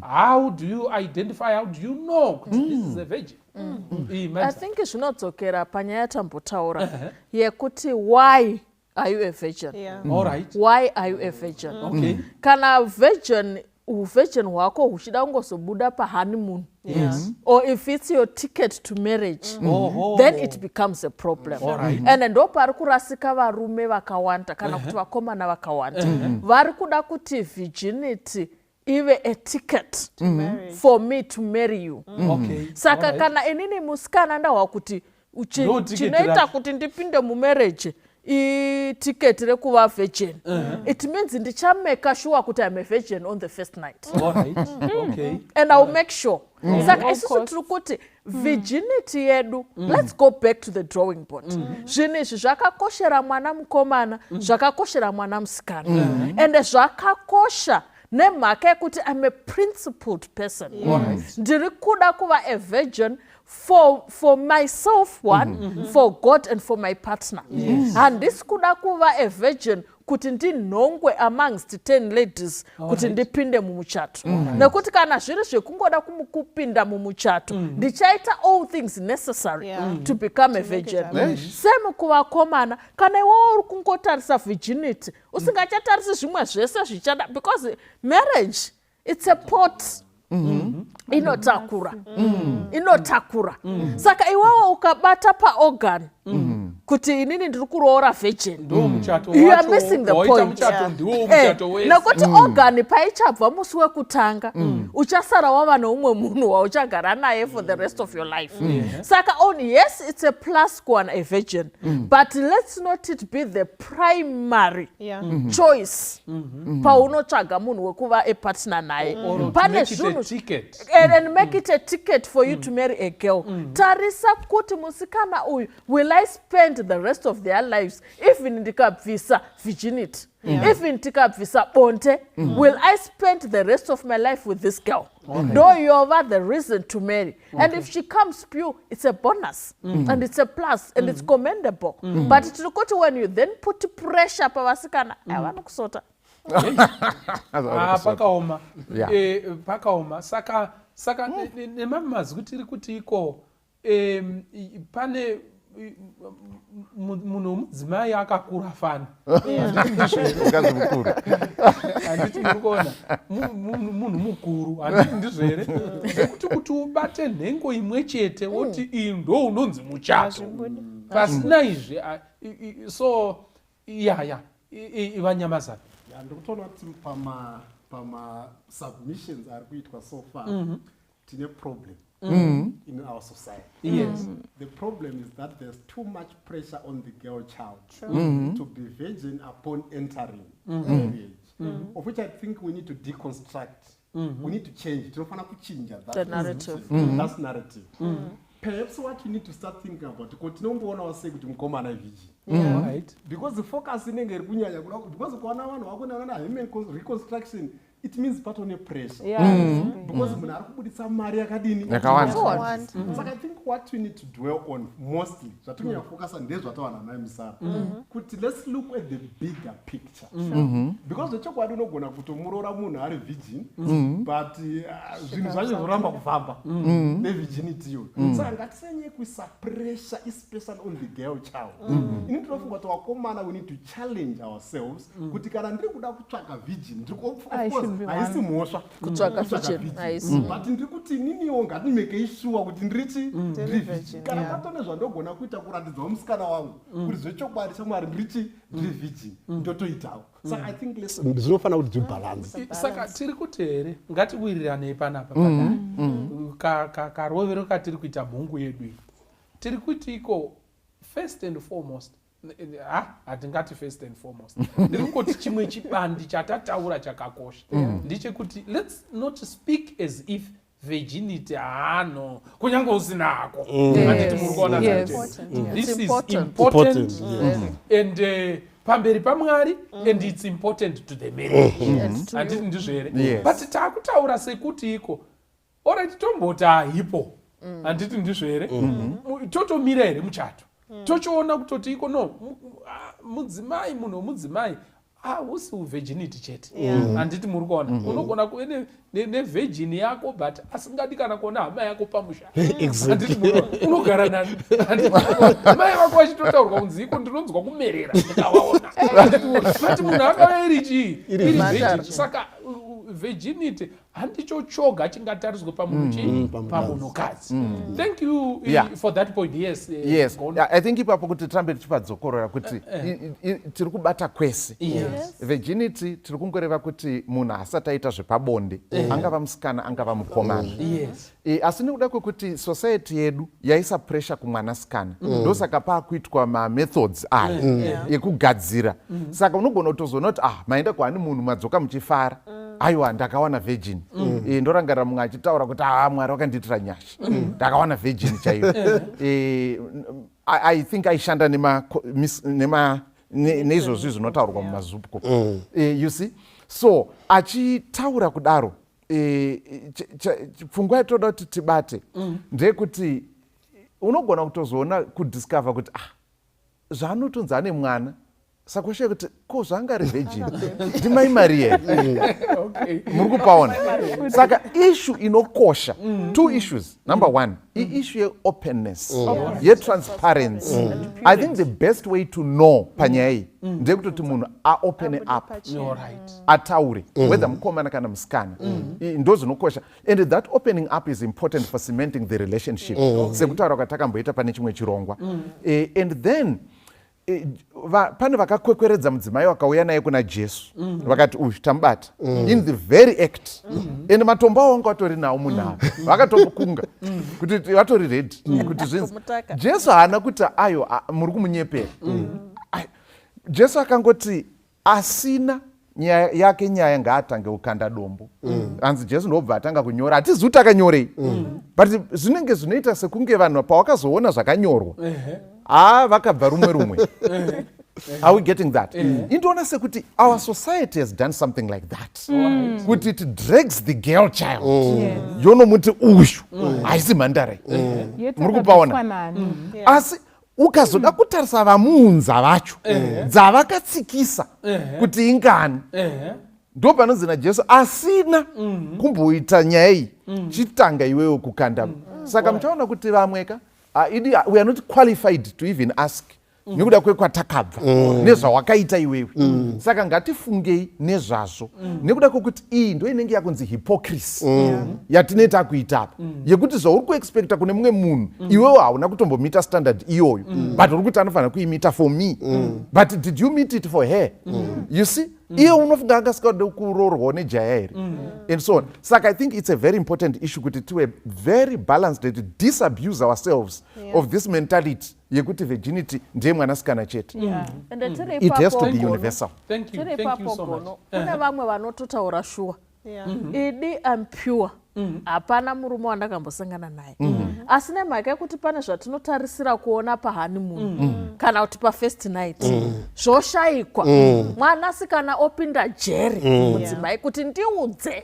How do you identify, how do you know kuti this is a virgin? I Madam. think zvinodzokera panyaya yatambotaura yekuti why. are you a virgin? All right. Why are you a virgin? Kana virgin, uvirgin hwako huchida kungozobuda pahoneymoon, or if it's your ticket to marriage, then it becomes a problem. All right. And ndo pari kurasika varume vakawanda kana kuti vakomana vakawanda vari kuda kuti virginity ive a ticket for me to marry you. Saka kana inini musikana ndahwa kuti Ndo ticket chinoita racho. kuti ndipinde mumarriage itiketi rekuva virgin, it means ndichameka sure kuti I'm a virgin on the first night All right. Okay. And I will make sure. Saka Of isusu course. tiri kuti virginity yedu, let's go back to the drawing board. Zvinhu izvi zvakakoshera mwana mukomana, zvakakoshera mwana musikana, ende zvakakosha nemhaka yekuti I'm a principled person. All right. Ndiri kuda kuva a virgin for myself one, for God and for my partner. Handisi kuda kuva a virgin kuti ndinhongwe amongst 10 ladies kuti ndipinde mumuchato, nekuti kana zviri zvekungoda kupinda mumuchato, ndichaita all things necessary to become a virgin. Happen. Same kuvakomana, kana iwewo uri kungotarisa virginity usingachatarisi zvimwe zvese zvichada, because marriage, it's a pot inotakura, inotakura. Saka iwewo ukabata paorgan kuti inini ndiri kuroora virgin, Ndo muchato you are wacho, missing the waita point. muchato ndiwo muchato wese. Nekuti organ paichabva musi wekutanga, uchasara wava neumwe munhu wauchagara naye for the rest of your life. Saka on, yes, it's a plus kuwana a virgin, but let's not it be the primary choice paunotsvaga munhu wekuva apartner naye. Or to Pane make it a zvinhu ticket. And make it a ticket for you to marry a girl. Tarisa kuti musikana uyu, will I spend the rest of their lives, even ndikabvisa virginity, even tikabvisa bonde, will I spend the rest of my life with this girl? Ndo yova the reason to marry. And if she comes pure, it's a bonus and it's a plus and it's commendable. But tiri kuti when you then put pressure pavasikana, vanokusota. Ah, pakaoma. Pakaoma. Saka nemamwe mazwi tiri kuti iko pane munhu womudzimai akakura fana. Mukadzi mukuru. Handiti muri kuona? Munhu mukuru, handiti ndizvo here? Nekuti kuti ubate nhengo imwe chete woti iyi ndo unonzi muchato pasina izvi, so ya vanyamazana. Ya, ndiri kutoona kuti pama submissions ari kuitwa so far, tine problem in our society. The problem is that there's too much pressure on the girl child to be virgin upon entering marriage, of which I think we need to deconstruct. We need to change. Tinofana kuchinja that The narrative. That narrative. Perhaps what you need to start thinking about, kuti tinomboonawo sei kuti mukomana virgin, because the focus inenge iri kunyanya kuda, because ukaona vanhu vakuona na hymen reconstruction, it means patone pressure, because munhu ari kubuditsa mari yakadini? Yakawanda. Yakawanda. Saka I think what we need to dwell on mostly, zvatonyanya kufocusa, ndezvatawana naye musara, kuti let's look at the bigger picture, because zvechokwadi unogona kutomuroora munhu ari virgin, but zvinhu zvacho zvoramba kufamba nevirginity iyoyo. Saka ngatisanyanye kuisa pressure, especially on the girl child. Ini ndinofunga kuti vakomana, we need to challenge ourselves kuti kana ndiri kuda kutsvaga virgin, ndiri of I course should be haisi one. mhosva Kutsvaga kutsvaga virgin, haisi. But ndiri kuti ininiwo ngatimekei sure kuti ndirichi ndiri virgin. Virgin, Kana patone zvandogona kuita kuratidzawo musikana wangu kuti zvechokwadi chamwari ndirichi ndiri virgin, ndotoitawo. Saka I think zvinofanira kuti zvibalance. Saka tiri kuti here, ngatiwiriranei panapa padai karovero katiri kuita mhungu yedu iyi. Tiri kuti iko first and foremost, ha, hatingati first and foremost, ndiri kungoti chimwe chibandi chatataura chakakosha ndechekuti let's not speak as if virginity haano kunyange usinako. Handiti muri kuona? Yes. This It's is important. important, Important, yes. and pamberi pamwari, and it's important to the marriage. And to Handiti you. ndizvo here? Yes. But taakutaura sekuti iko, alright, tomboti haipo, handiti ndizvo here? Totomira here muchato, tochiona kutoti iko no mudzimai, munhu womudzimai. Hausi uvirginity chete, handiti? Muri kuona, unogona kuve nevirgin yako but asingadi kana kuona hama yako pamusha. Handiti muri kuona? Unogara nani? Handiti muri kuona? Mai vako vachitotaurwa kunzi iko ndinonzwa kumerera ndikavaona. Handiti muri kuona? But munhu akava iri chii? Iri virgin. Saka virginity handicho choga chingatariswe pamunhu chii? Pamunhukadzi. Thank you for that point. Yes. Yes. Gono. Yeah, I think ipapo kuti tirambe tichipadzokorora kuti tiri kubata kwese. Virginity tiri kungoreva kuti munhu asati aita zvepabonde, angava musikana, angava mukomana. Asi nekuda kwekuti society yedu yaisa pressure kumwanasikana, ndosaka paakuitwa mamethods aya ekugadzira. Saka unogona kutozoona kuti, ah, maenda kuhoneymoon, madzoka muchifara, aiwa, ndakawana virgin. Ndorangarira mumwe achitaura kuti, ah, Mwari wakandiitira nyasha, ndakawana virgin chaiyo. I think aishanda neizvozvi zvinotaurwa mumazupco. You see, so achitaura kudaro, pfungwa yatoda kuti tibate ndeyekuti unogona kutozoona, kudiscover kuti, ah, zvaanotonzi ane mwana, saka ushaya kuti ko zvaanga ari virgin ndimai Maria here? Muri kupaona? Saka issue inokosha, two issues. Number one, iissue yeopenness, yetransparency. I think the best way to know panyaya iyi ndeyekutoti munhu aopene up, All right. ataure, whether mukomana kana musikana. Ndo zvinokosha, and that opening up is important for cementing the relationship, sekutaura kwatakamboita pane chimwe chirongwa. And then pane vakakwekweredza mudzimai vakauya naye kuna Jesu, vakati, uyu tamubata in the very act, and matombo avo vanga vatori nawo munhavo, vakatomukunga kuti vatori ready kuti zvinzi. Kumutaka. Jesu haana kuti, ayo, muri kumunyepera. Ai, Jesu akangoti, asina nyaya yake nyaya ngaatange kukanda dombo. Hanzi Jesu ndobva atanga kunyora. Hatizivi kuti akanyorei, but zvinenge zvinoita sekunge vanhu pawakazoona zvakanyorwa, haa, vakabva rumwe rumwe. Are we getting that? Indoona sekuti our society has done something like that, kuti it drags the girl child, yonomuti uyu haisi mhandara iyi. Yet Muri kupaona? akabviswa nani? Asi ukazoda kutarisa vamuunza vacho, dzavakatsikisa kuti ingani, ndo panonzi naJesu, asina kumboita nyaya iyi, chitanga iwewe kukanda. Saka muchaona kuti vamweka, idi, we are not qualified to even ask nekuda kwekwatakabva nezvawakaita iwewe. Saka ngatifungei nezvazvo, nekuda kwekuti iyi ndo inenge yakunzi hypocrisy yatinenge kuita apa, yekuti zvauri kuexpecta kune mumwe munhu, iwewe hauna kutombomita standard iyoyo, but uri kuti anofanira kuimita for me. But did you meet it for her? You see, iye unofunga angasingade kuroorwawo nejaya here, and so on. Saka I think it's a very important issue kuti tive very balanced and disabuse ourselves of this mentality yekuti virginity ndeye mwanasikana chete. Ende tiri It has to ipapo, be Gono. universal. Thank you. Tiri Thank you ipapo, so much. Gono, kune vamwe vanototaura shuwa, idi am pure, hapana murume wandakambosangana naye, asi nemhaka yekuti pane zvatinotarisira kuona pahoneymoon kana kuti pafirst night, zvoshayikwa, mwanasikana opinda jeri, mudzimai, kuti ndiudze,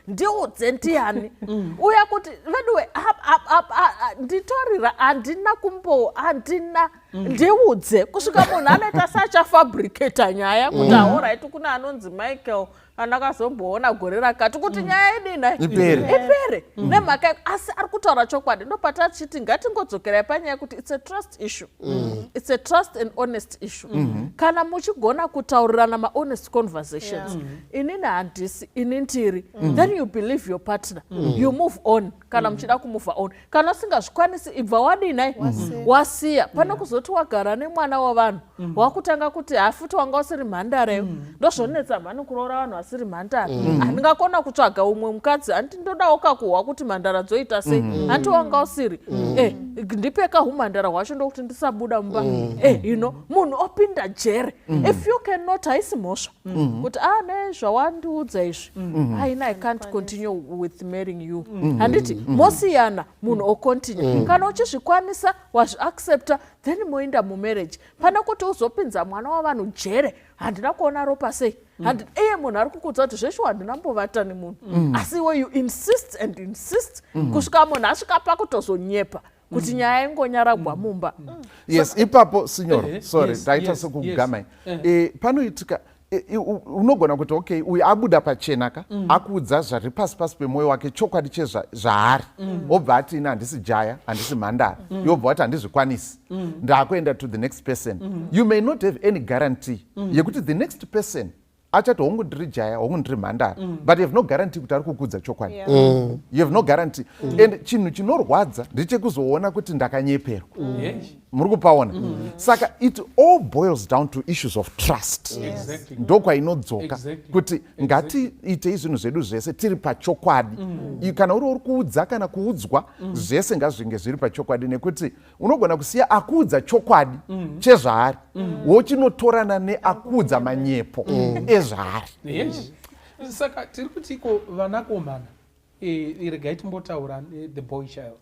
ndiudze ndiani uya, kuti veduwe nditorira, handina kumbo, handina, ndiudze, kusvika munhu anoita seachafabricata nyaya kuti, alright, kune anonzi Michael andakazomboona gore rakati, kuti nyaya idina Ipere. ipere nemhaka asi ari kutaura chokwadi. Ndopatachiti ngatingodzokerai panyaya yekuti it's a trust issue, it's a trust and honest issue. Kana muchigona kutaurirana mahonest conversations, inini handisi, ini ndiri, then you believe your partner, you move on kana muchida kumove on. Kana usingazvikwanisi, ibva wadinai, wasiya, pane kuzoti wagara nemwana wavanhu, wakutanga kuti hafuti wanga usiri mhandara. Ndozvonetsa mhani kuroora vanhu vasiri mhandara. Handingakona kutsvaga umwe mukadzi, handiti ndodawo kakuhwa kuti mhandara dzoita sei? Handiti wanga usiri? Ndipeka humhandara hwacho, ndokuti ndisabuda mumba. You know munhu opinda jere. If you cannot, haisi mhosva kuti, ah, ne zvawandiudza izvi, aina, I can't continue with marrying you, handiti? Mosiyana, munhu ocontinue. Kana uchizvikwanisa, wazviaccepta, then moinda mumarriage, pane kuti uzopinza mwana wavanhu jere, handina kuona ropa sei. Iye munhu ari kukuudza kuti zveshuwa handina mbovata nemunhu, asi iwe you insist and insist kusvika munhu asvika pakutozonyepa. Kuti nyaya ingonyaragwa mumba. Yes, ipapo, sinyoro, sorry, ndaita sekugamai. Panoitika unogona kuti, okay, uyu abuda pachena ka, akuudza zvari pasi pasi pemwoyo wake, chokwadi chezvaari. Obva ati, "Ini handisi jaya, handisi mhandara." Iwobva wati, "Handizvikwanisi, ndaakuenda to the next person." You may not have any guarantee yekuti the next person achati, "Hongu, ndiri jaya, hongu, ndiri mhandara," but you have no guarantee kuti ari kukudza chokwadi. You have no guarantee. And chinhu chinorwadza ndechekuzoona kuti ndakanyeperwa. Muri kupaona? Saka it all boils down to issues of trust. Ndokwainodzoka kuti ngatiitei zvinhu zvedu zvese tiri pachokwadi. Kana uri kuudza kana kuudzwa, zvese ngazvinge zviri pachokwadi, nekuti unogona kusiya akuudza chokwadi chezvaari, wochinotorana neakuudza manyepo ezvaari. Yes. Saka tiri kuti iko vanakomana, regai timbotaura the boy child.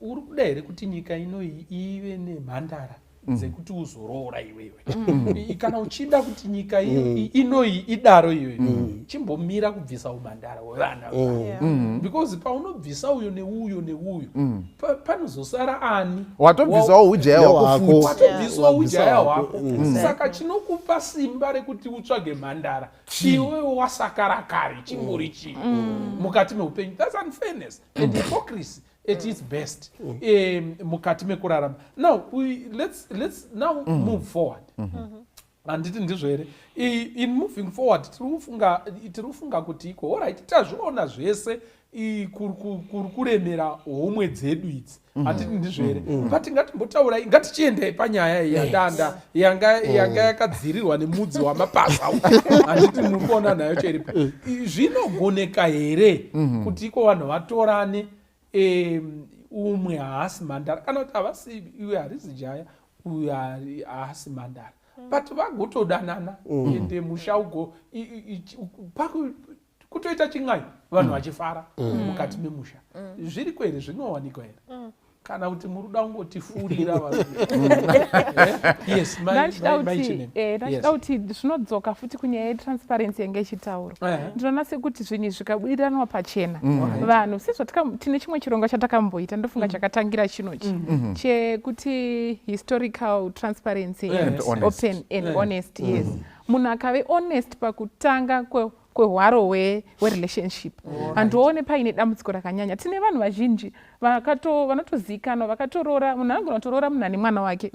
Uri kuda here kuti nyika inoyi ive nemhandara dzekuti uzoroora iwewe? Kana uchida kuti nyika inoyi idaro iyoyo, chimbomira kubvisa umhandara hwevana, because paunobvisa uyo neuyo neuyo, panozosara ani? Watobvisawo ujaya hwako futi. Watobviswa Wabvisa ujaya hwako. hwako. Saka chinokupa simba rekuti utsvage mhandara iwewe wasakara kare chingori chii mukati meupenyu? That's unfairness and hypocrisy at its best mukati mekurarama. Now let's now move forward, handiti ndizvo here? In moving forward, tiri kufunga kuti iko, alright, tazviona zvese, kuri kuremera homwe dzedu idzi, handiti ndizvo here? But ngatimbotaurai, ngatichiendai panyaya iyi yandanda yanga yakadzirirwa nemudzi wamapasa uyu, handiti muri kuona nayo cheripo? Zvinogoneka here kuti iko vanhu vatorane, umwe haasi mhandara, kana kuti havasi, iwe harisi jaya, uyu haasi mhandara, but vagotodanana, ende musha ugo kutoita chin'ai, vanhu vachifara mukati memusha? Zviriko here? Zvinowanikwa here, kana kuti muri kuda kungotifurira vanhu? Yes, Ndachida mai kuti Chineme. Ndachida kuti zvinodzoka futi kunyaya yetransparency yange ichitaurwa. Ndinoona sekuti zvinhu izvi zvikabudiranwa pachena, vanhu tine chimwe chirongwa chatakamboita, ndofunga chakatangira chinochi, chekuti historical transparency and And honest. Open and honest, yes. Munhu akave honest pakutanga kwehwaro hwerelationship, handione paine dambudziko rakanyanya. Tine vanhu vazhinji vanotozikanwa vakatoroora. Munhu anogona kutoroora munhu ane mwana wake,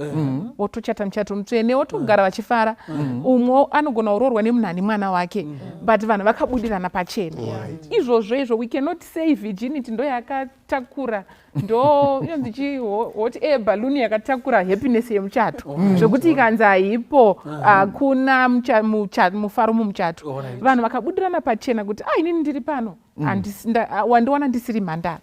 wotochata muchato mutsvene, wotogara vachifara. Umwe anogona kuroorwa nemunhu ane mwana wake, but vanhu vakabudirana pachena. Izvozvo izvo, we cannot say virginity ndo yakatakura, ndo inonzi chi hot air balloon yakatakura happiness yemuchato, zvekuti ikanzi haipo, hakuna mufaro mumuchato. Vanhu vakabudirana pachena kuti, "A, inini ndiri pano, wandiwana ndisiri mhandara,"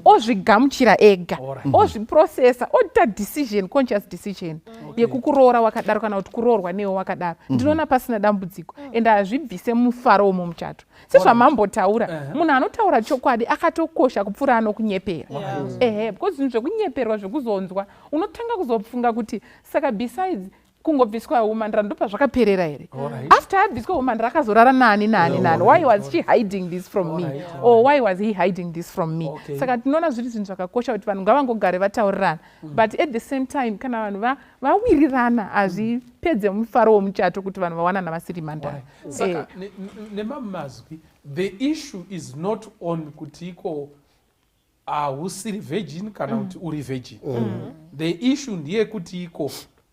ozvigamuchira ega, ozviprocessa, oita decision, conscious decision yekukuroora wakadaro, kana kuti kuroorwa newe wakadaro, ndinoona pasina dambudziko, ende hazvibvise mufaro womumuchato. Sezvamambotaura, munhu anotaura chokwadi akatokosha kupfuura anokunyepera. Ehe, because zvinhu zvekunyeperwa, zvekuzonzwa, unotanga kuzofunga kuti, saka besides kungobviswa umhandara, ndopa zvakaperera here? After abviswa umhandara, akazorara nani, nani, nani? Why was she hiding this from me, or why was he hiding this from me? Saka tinoona zviri zvinhu zvakakosha kuti vanhu ngavangogare vataurirana, but at the same time, kana vanhu vawirirana, hazvipedze mufaro womuchato kuti vanhu vawanana vasiri mhandara. Saka nemamwe mazwi, the issue is not on kuti iko hausiri virgin kana kuti uri virgin. The issue ndeyekuti iko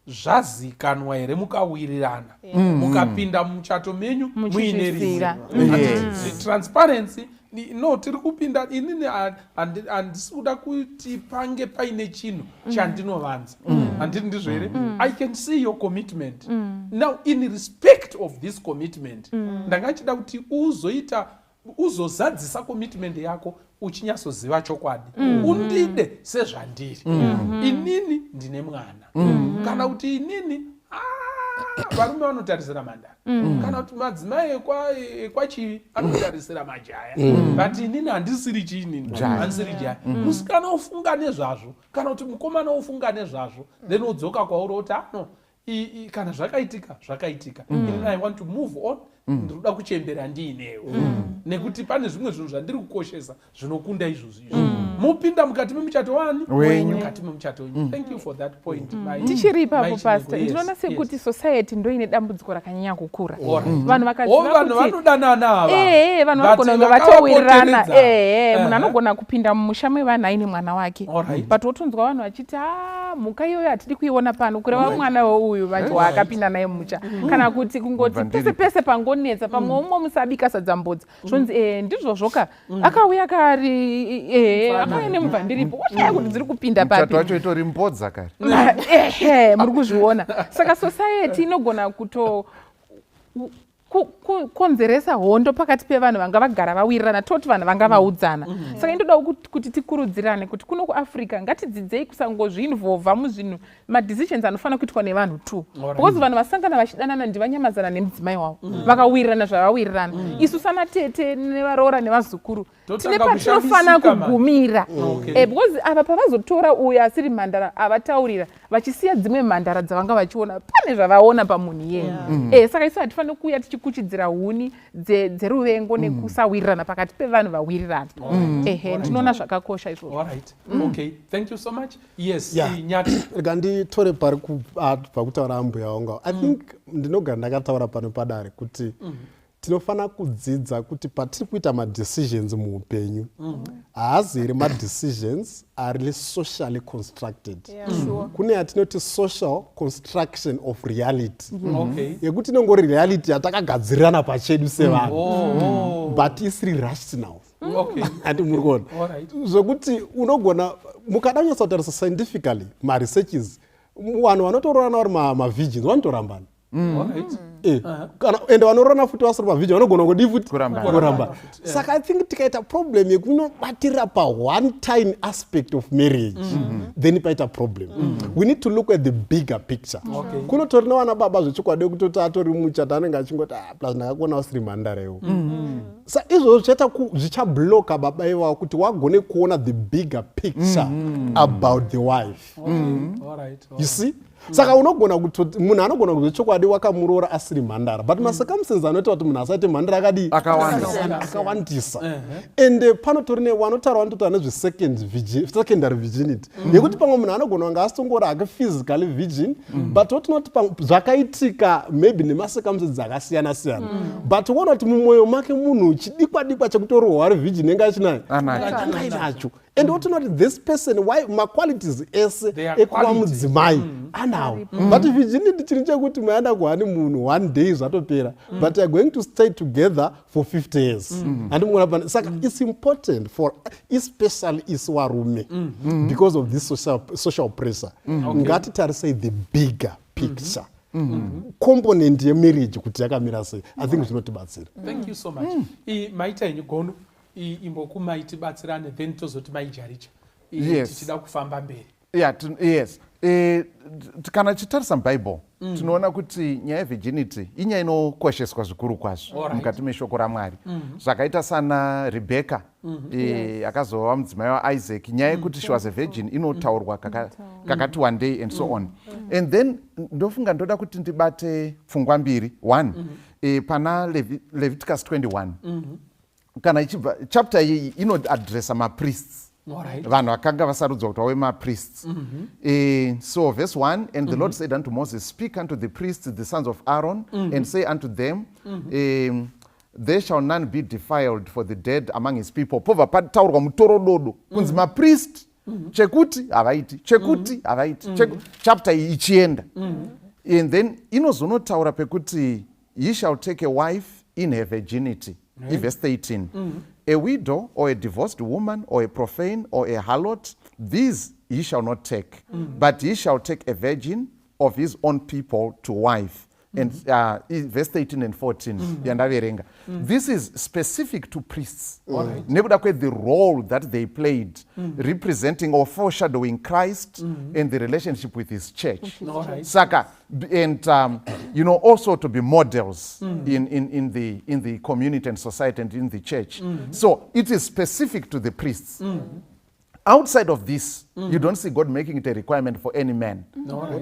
zvazikanwa here, mukawirirana, mukapinda mumuchato menyu muine Muchizvisira. ruzivo. Transparency, no, tiri kupinda inini, handisi kuda kuti pange paine chinhu chandinovanza, handiti ndizvo here? I can see your commitment. Now, in respect of this commitment, ndanga nchida kuti uzoita, uzozadzisa commitment yako uchinyatsoziva chokwadi, undide sezvandiri. Inini ndine mwana, kana kuti inini, ah, varume vanotarisira mhandara, kana kuti madzimai ekwachivi anotarisira majaya, but inini handisiri chiinini, handisiri jaya. Musikana ofunga nezvazvo, kana kuti mukomana ofunga nezvazvo, then odzoka kwauri oti, "Ano, kana zvakaitika, zvakaitika. Inini I want to move on. Ndinoda kuchembera ndiinewe, nekuti pane zvimwe zvinhu zvandiri kukoshesa zvinokunda izvozvo izvi." Mupinda mukati memuchato wani? Wenyu. Mukati memuchato wenyu. Thank you for that point. Tichiri ipapo, Mai Pastor, Chinengo, yes, ndinoona sekuti yes. society ndo ine dambudziko rakanyanya kukura. Vanhu O vakaziva vanhu kuti vanodanana ava. Ehe, vanhu But vanogona kunge vatowirirana. vakavapoteredza. Ehe, munhu anogona kupinda mumusha mevanhu aine mwana wake, but wotonzwa vanhu vachiti, a mhuka iyoyo hatidi kuiona pano, kureva mwana weuyu vacho waakapinda naye mumusha, kana kuti kungoti Mubva pese ndiri. pese pangonetsa pamwe umwe musabika sadza mbodza, zvonzi ee ndizvozvoka, akauya kari, ehe, akauya nemubva ndiripo, washaya kuti dziri kupinda Muchato papi. wacho itori mbodza kare. Ehe, muri kuzviona. Saka society inogona kuto konzeresa hondo pakati pevanhu vanga vagara vawirirana, toti vanhu vanga vaudzana. Saka indoda kuti tikurudzirane kuti kuno kuAfrica ngatidzidzei kusangozviinvolva muzvinhu, madecisions anofanira kuitwa nevanhu two, because vanhu vasangana vachidanana ndivanyamazana nemudzimai wavo, vakawirirana zvavawirirana. Isu sanatete nevaroora nevazukuru tine Totanga patinofana kushamisika, man. kugumira. Because ava pavazotora uyo asiri mhandara, avataurira vachisiya dzimwe mhandara dzavanga vachiona, pane zvavaona pamunhu iyeye. Saka isu hatifaniri kuuya tichikuchidzira huni dzeruvengo nekusawirirana pakati pevanhu vawirirana. Ehe, ndinoona zvakakosha izvozvo. Alright. Okay. Thank you so much. Yes, Nyati. Rega nditore pari pakutaura ambuya vangu. I think ndinogara ndakataura pano padare kuti tinofanira kudzidza kuti patiri kuita madecisions muupenyu, haazi here madecisions ari socially constructed? Kune yatinoti social construction of reality, yekuti inongori reality yatakagadzirirana pachedu sevanhu, but isiri rational. Handi muri kuona? Zvokuti unogona mukada kunyatsa kutarisa scientifically, maresearches, vanhu vanotoroorana vari mavirgins vanotorambana. Kana ende vanoroorana futi vasiri mavirgin vanogona kudii futi? Kurambana. Kurambana. Saka I think tikaita problem yekunobatira pa one tiny aspect of marriage, then paita problem. We need to look at the bigger picture. Kunotori nevana baba zvechokwadi wekutoti atori muchato anenge achingoti, ah, plus ndakakuona usiri mhandarewo. Sa izvozvo zvichaita zvichabloka baba ivavo kuti wagone kuona the bigger picture about the wife. You see, saka unogona kutoti munhu anogona kuzvechokwadi wakamuroora asiri mhandara, but macircumstances anoita kuti munhu asaite mhandara akadii? Akawanda. Akawandisa. Ende panotori nevanotaura, vanototaura nezvesecondary virginity, yekuti pamwe munhu anogona kunge asitongori hake physically virgin, but wotinoti zvakaitika maybe nemacircumstances akasiyana siyana, but woona kuti mumwoyo make munhu chidikwa dikwa chekutorohwa ari virgin enge achinayo. Anacho. Anga ainacho. And wotinoti this person, why maqualities ese Their ekuva quality. mudzimai anawo, but virginity chinhu chekuti maenda kuhoneymoon one day zvatopera, but you are going to stay together for 50 years. Handimuona pane. Saka it's important for especially isu varume, because of this social pressure, ngatitarisei the bigger picture component yemarriage kuti yakamira sei. I think zvinotibatsira. Thank you so much. Maita henyu gono. Imbokumai tibatsirane, then tozoti maijaricha. Tichida kufamba mberi. Yeah, yes. Kana tichitarisa muBhaibheri, tinoona kuti nyaya yevirginity inyaya inokosheswa zvikuru kwazvo mukati meshoko raMwari. Zvakaita sana Rebheka, akazova mudzimai waIsaac, nyaya yekuti she was a virgin inotaurwa kakati one day and so on. And then ndofunga ndoda kuti ndibate pfungwa mbiri. One, pana Leviticus 21, kana ichibva chapter iyi inoadressa mapriests, vanhu vakanga vasarudzwa kuti vave mapriests. So verse 1: "And the Lord said unto Moses, Speak unto the priests, the sons of Aaron, and say unto them, there shall none be defiled for the dead among his people." Pobva pataurwa mutorododo kunzi mapriest chekuti havaiti, chekuti havaiti. Chapter iyi ichienda, and then inozonotaura pekuti he shall take a wife in her virginity. Verse 13: "A widow or a divorced woman or a profane or a harlot, these he shall not take, but he shall take a virgin of his own people to wife." And verse 13 and 14 yandaverenga, this is specific to priests nekuda kwethe role that they played, representing or foreshadowing Christ and the relationship with his church. Saka and also to be models in the community and society and in the church. So it is specific to the priests. Outside of this, you don't see God making it a requirement for any man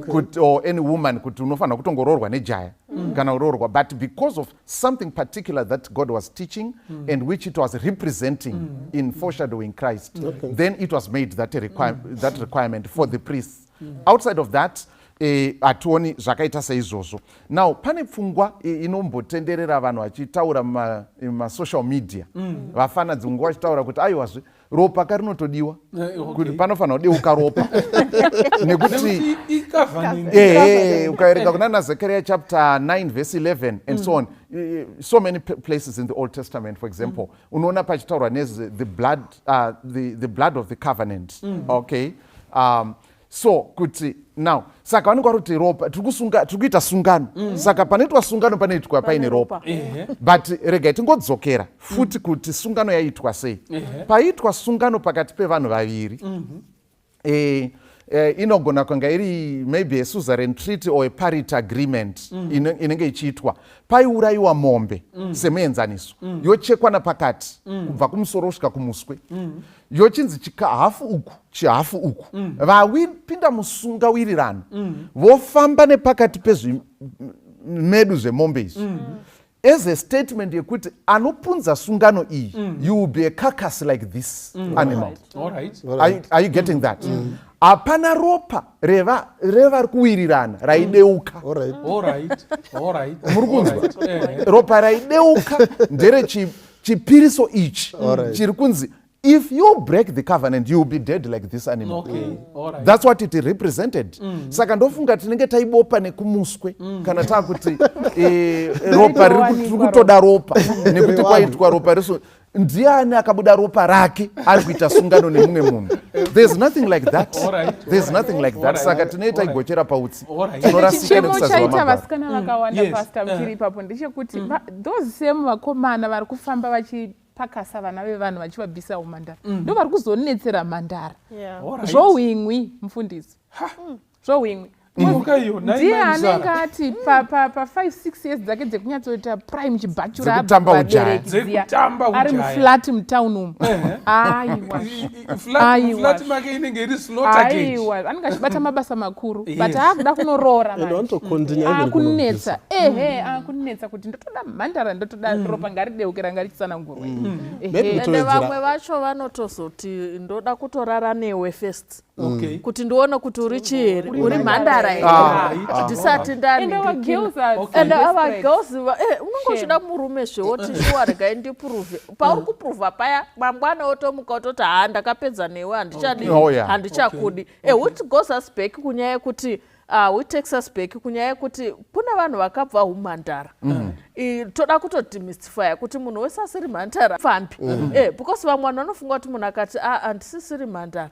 kuti, or any woman kuti unofanira kutongoroorwa nejaya kana kuroorwa. But because of something particular that God was teaching and which it was representing in foreshadowing Christ, then it was made that requirement for the priests. Outside of that, hationi zvakaita seizvozvo. Now pane pfungwa inombotenderera vanhu vachitaura mumasocial media, vafana dzimwe vachitaura kuti aiwazve ropa karinotodiwa, kuti panofanira kudeuka ropa nekuti Nekuti icovenant. Ehe, ukaverenga kuna naZechariah chapter 9 verse 11 and so on, so many places in the Old Testament, for example, unoona pachitaurwa nezve the blood of the covenant. Okay, so kuti now saka vanenge vari kuti ropa tiri kusunga, tiri kuita sungano. Saka panoitwa sungano panoitwa paine ropa. But regai tingodzokera futi kuti sungano yaiitwa sei. Paiitwa sungano pakati pevanhu vaviri, inogona kunge iri maybe a suzerain treaty or a parity agreement inenge ichiitwa. Paiurayiwa mombe semuenzaniso, yochekwa napakati kubva kumusoro kusvika kumuswe, yochinzi chikahafu uku, chihafu uku. Vapinda musungawirirano vofamba nepakati pezvimedu zvemombe izvi as a statement yekuti anopunza sungano iyi, you will be a carcass like this animal. Are you getting that? Hapana ropa revari kuwirirana raideuka. Muri kunzwa? Ropa raideuka ndere chipiriso ichi chiri kunzi if you break the covenant, you will be dead like this animal. That's what it represented. Saka ndofunga tinenge taibopa nekumuswe kana taakuti ropa tiri kutoda ropa nekuti kwaitwa ropa reso. Ndiani akabuda ropa rake ari kuita sungano nemumwe munhu? There's nothing like that. There's nothing like that. Saka tinee taigochera pautsi, tinorasika Chichemo nekusaziva chaita magwaro. vasikana vakawanda, Pastor, muchiri ipapo, ndechekuti those same vakomana vari kufamba vachipakasa vana vevanhu vachivabvisa umhandara ndo vari kuzonetsera mhandara. Zvohwingwi, mufundisi, zvohwingwi. Inyoka iyo, nhai Ndiye mai anenge Muzara. ati pa 5 6 years dzake dzekunyatsoita prime chibhachura Dzekutamba ujaya. vabereki dziya, Dzekutamba ari ujaya. muflat mutown umu. Aiwa. Aiwa. Flat make inenge iri slaughter cage. Aiwa, anenge achibata mabasa makuru, but aakuda kunoroora And manje. vanotocontinue even Akunetsa, ehe, akunetsa kuti ndotoda mhandara, ndotoda ropa ngarideuke ranga richitsanangurwa. Maybe Ehe. Ende kutowedzera. vamwe vacho vanotozoti ndoda kutorara newe first kuti ndione kuti uri chii here, uri mhandara here, ndisati And our ndanhingikina. girls are And our desperate. girls unenge Shame. uchida murume zvewoti shuwa regai ndiprove. Pauri kuprova paya, mangwana wotomuka wototi haa, ndakapedza newe, handichadi, handichakudi. Which goes us back kunyaya yekuti which takes us back kunyaya yekuti kune vanhu vakabva umhandara. Toda kutodemystifya kuti munhu wese asiri mhandara pfambi, because vamwe vanhu vanofunga kuti munhu akati a handisisiri mhandara,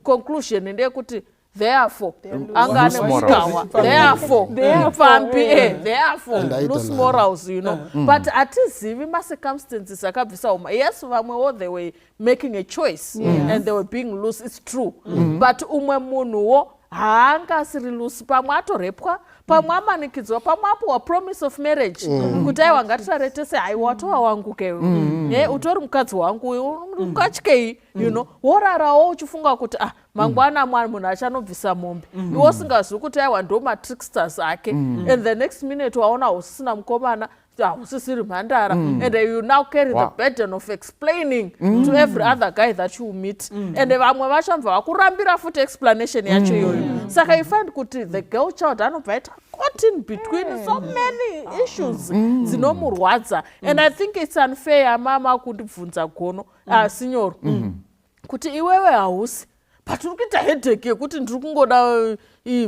conclusion ndeyekuti therefore anga ane Loose morals. mukawa, therefore pfambi, therefore And aita loose nani. morals. But hatizivi macircumstances akabvisa uma. Yes, vamwewo they were making a choice and they were being loose, it's true, but umwe munhuwo haanga asiri loose. Pamwe atorepwa, pamwe amanikidzwa, pamwe apiwa promise of marriage kuti aiwa, ngatirare tese, haiwa, watova wangu kewe, utori mukadzi wangu, ungatyei? Worarawo uchifunga kuti ah, mangwana mwana munhu achanobvisa mombe, iwe usingazivi kuti aiwa, ndo matricksters ake. And the next minute waona usisina mukomana, hausisiri mhandara, and you now carry the burden of explaining to every other guy that you meet, and vamwe vacho vabva vakurambira futi explanation yacho iyoyo. Saka you find kuti the girl child anobva aita caught in between so many issues dzinomurwadza. And I think it's unfair amama kundibvunza gono, sinyoro, kuti iwewe hausi, but uri kuita headache yekuti ndiri kungoda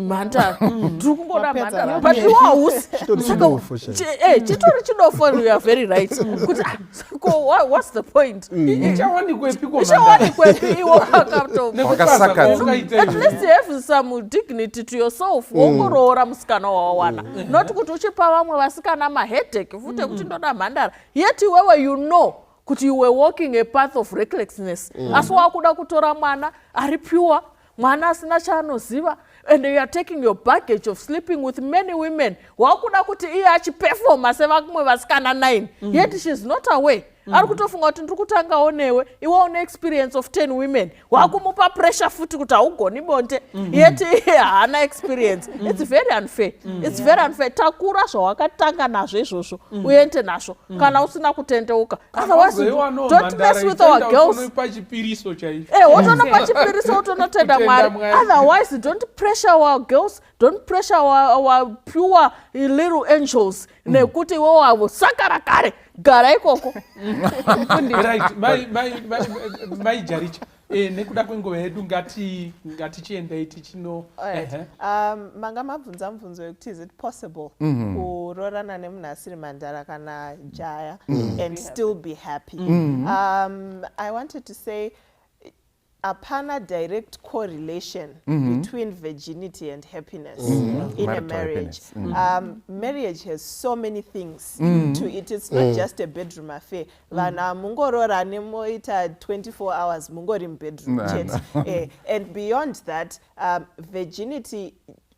mhandara, ndiri kungoda Wapedza mhandara, vapedza. but iwe hausi. Chitori Saka- chidofo chaicho. Chitori chidofo, you are very right, kuti ah, ko what's the point? Ichawanikwepi ko? Ichawanikwepi iwe wakato Wakasakadza. At least have some dignity to yourself, wongoroora musikana wawawana, not kuti uchipa vamwe vasikana maheadache futi ekuti ndoda mhandara, yet iwewe you know kuti you were walking a path of recklessness, asi wakuda kutora mwana ari pure, mwana asina chaanoziva, and you are taking your baggage of sleeping with many women. Wakuda kuti iye achiperforma sevamwe vasikana 9, yet she is not aware. Ari kutofunga kuti ndiri kutangawo newe, iwe une experience of 10 women, wakumupa pressure futi kuti haugoni bonde, yet iye haana experience. It's very unfair, it's very unfair. Takura zvawakatanga nazvo izvozvo, uende nazvo kana usina kutendeuka. Otherwise, don't mess with our girls. Pachipiriso chaicho. Wotonopa chipiriso, wotonotenda Kutenda Mwari. Mwari. Otherwise, don't pressure our girls, don't pressure our pure little angels, nekuti iwe wavo sakara kare, gara ikoko. Right, mai Jaricha, nekuda kwenguva yedu, ngatichiendai tichino Alright. Ehe. Manga mabvunza mubvunzo wekuti is it possible kuroorana nemunhu asiri mhandara kana jaya and still be happy. I wanted to say hapana direct correlation between virginity and happiness in a Marital marriage. happiness. Marriage has so many things to it. It's not just a bedroom affair. Vanhu hamungoroorani moita 24 hours mungori mubedroom chete. And beyond that, virginity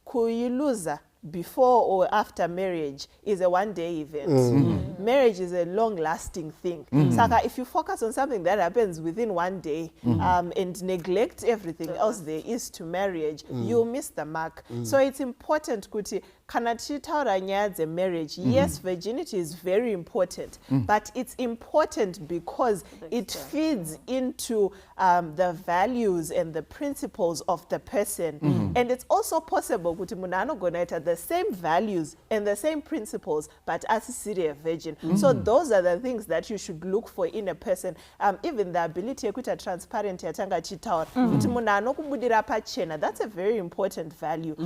kuiluza before or after marriage is a one day event. Marriage is a long lasting thing. Saka if you focus on something that happens within one day and neglect everything else there is to marriage, you'll miss the mark. So it's important kuti kana tichitaura nyaya dzemarriage, yes, virginity is very important, but it's important because it feeds into the values and the principles of the person. And it's also possible kuti munhu anogona kuita the same values and the same principles but asisiri a virgin. So those are the things that you should look for in a person. Even the ability yekuita transparent yatanga tichitaura, kuti munhu anokubudira pachena, that's a very important value,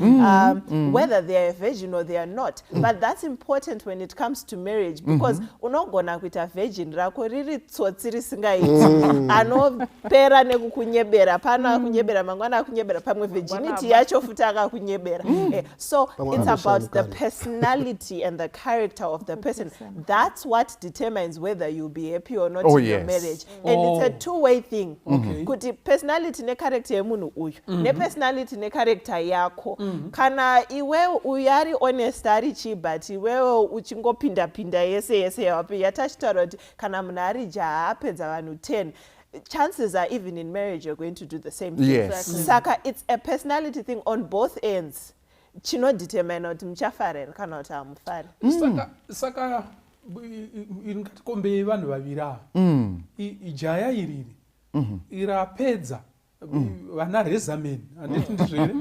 whether they are a virgin or they are not. But that's important when it comes to marriage, because unogona kuita virgin rako riri tsotsi risingaiti, anopera nekukunyebera pano, akunyebera mangwana, akunyebera pamwe virginity yacho futi akakunyebera. So Pamwe it's about the anoshamukana. Personality and the character of the person. That's what determines whether you'll be happy or not in your marriage. And it's a two-way thing, kuti personality necharacter yemunhu uyu nepersonality necharacter yako. Kana iwewe uyu ari honest, ari chii, but iwewe uchingopinda-pinda yese yese yawapi yatachitaura kuti kana munhu ari jaha apedza vanhu 10, chances are even in marriage you're going to do the same thing. Saka it's a personality thing on both ends chinodetermina kuti muchafara here kana kuti hamufari. Saka ngatikombei vanhu vaviri ava. Ijaya iriri irapedza vana rezamen, handiti ndizvo here?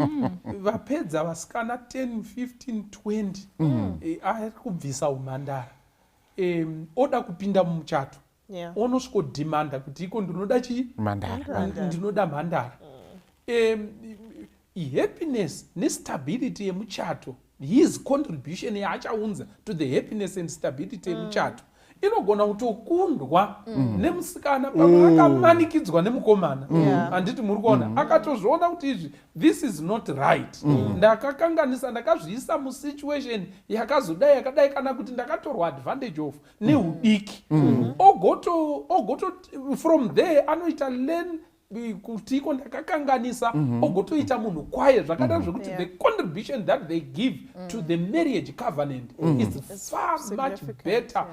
Vapedza vasikana 10, 15, 20, ari kubvisa umhandara, oda kupinda mumuchato, onosvikodhimanda kuti iko ndinoda chii? Mhandara. Ndinoda mhandara. Happiness nestability yemuchato, his contribution yaachaunza to the happiness and stability yemuchato inogona kutokundwa nemusikana pamwe akamanikidzwa nemukomana. Handiti muri kuona? Akatozviona kuti izvi, this is not right, ndakakanganisa, ndakazviisa musituation yakazodai yakadai, kana kuti ndakatorwa advantage of neudiki. Ogoto from there anoita learn kuti iko ndakakanganisa, ogotoita munhu kwaye zvakadaro, zvekuti the contribution that they give to the marriage covenant is far much Significant, better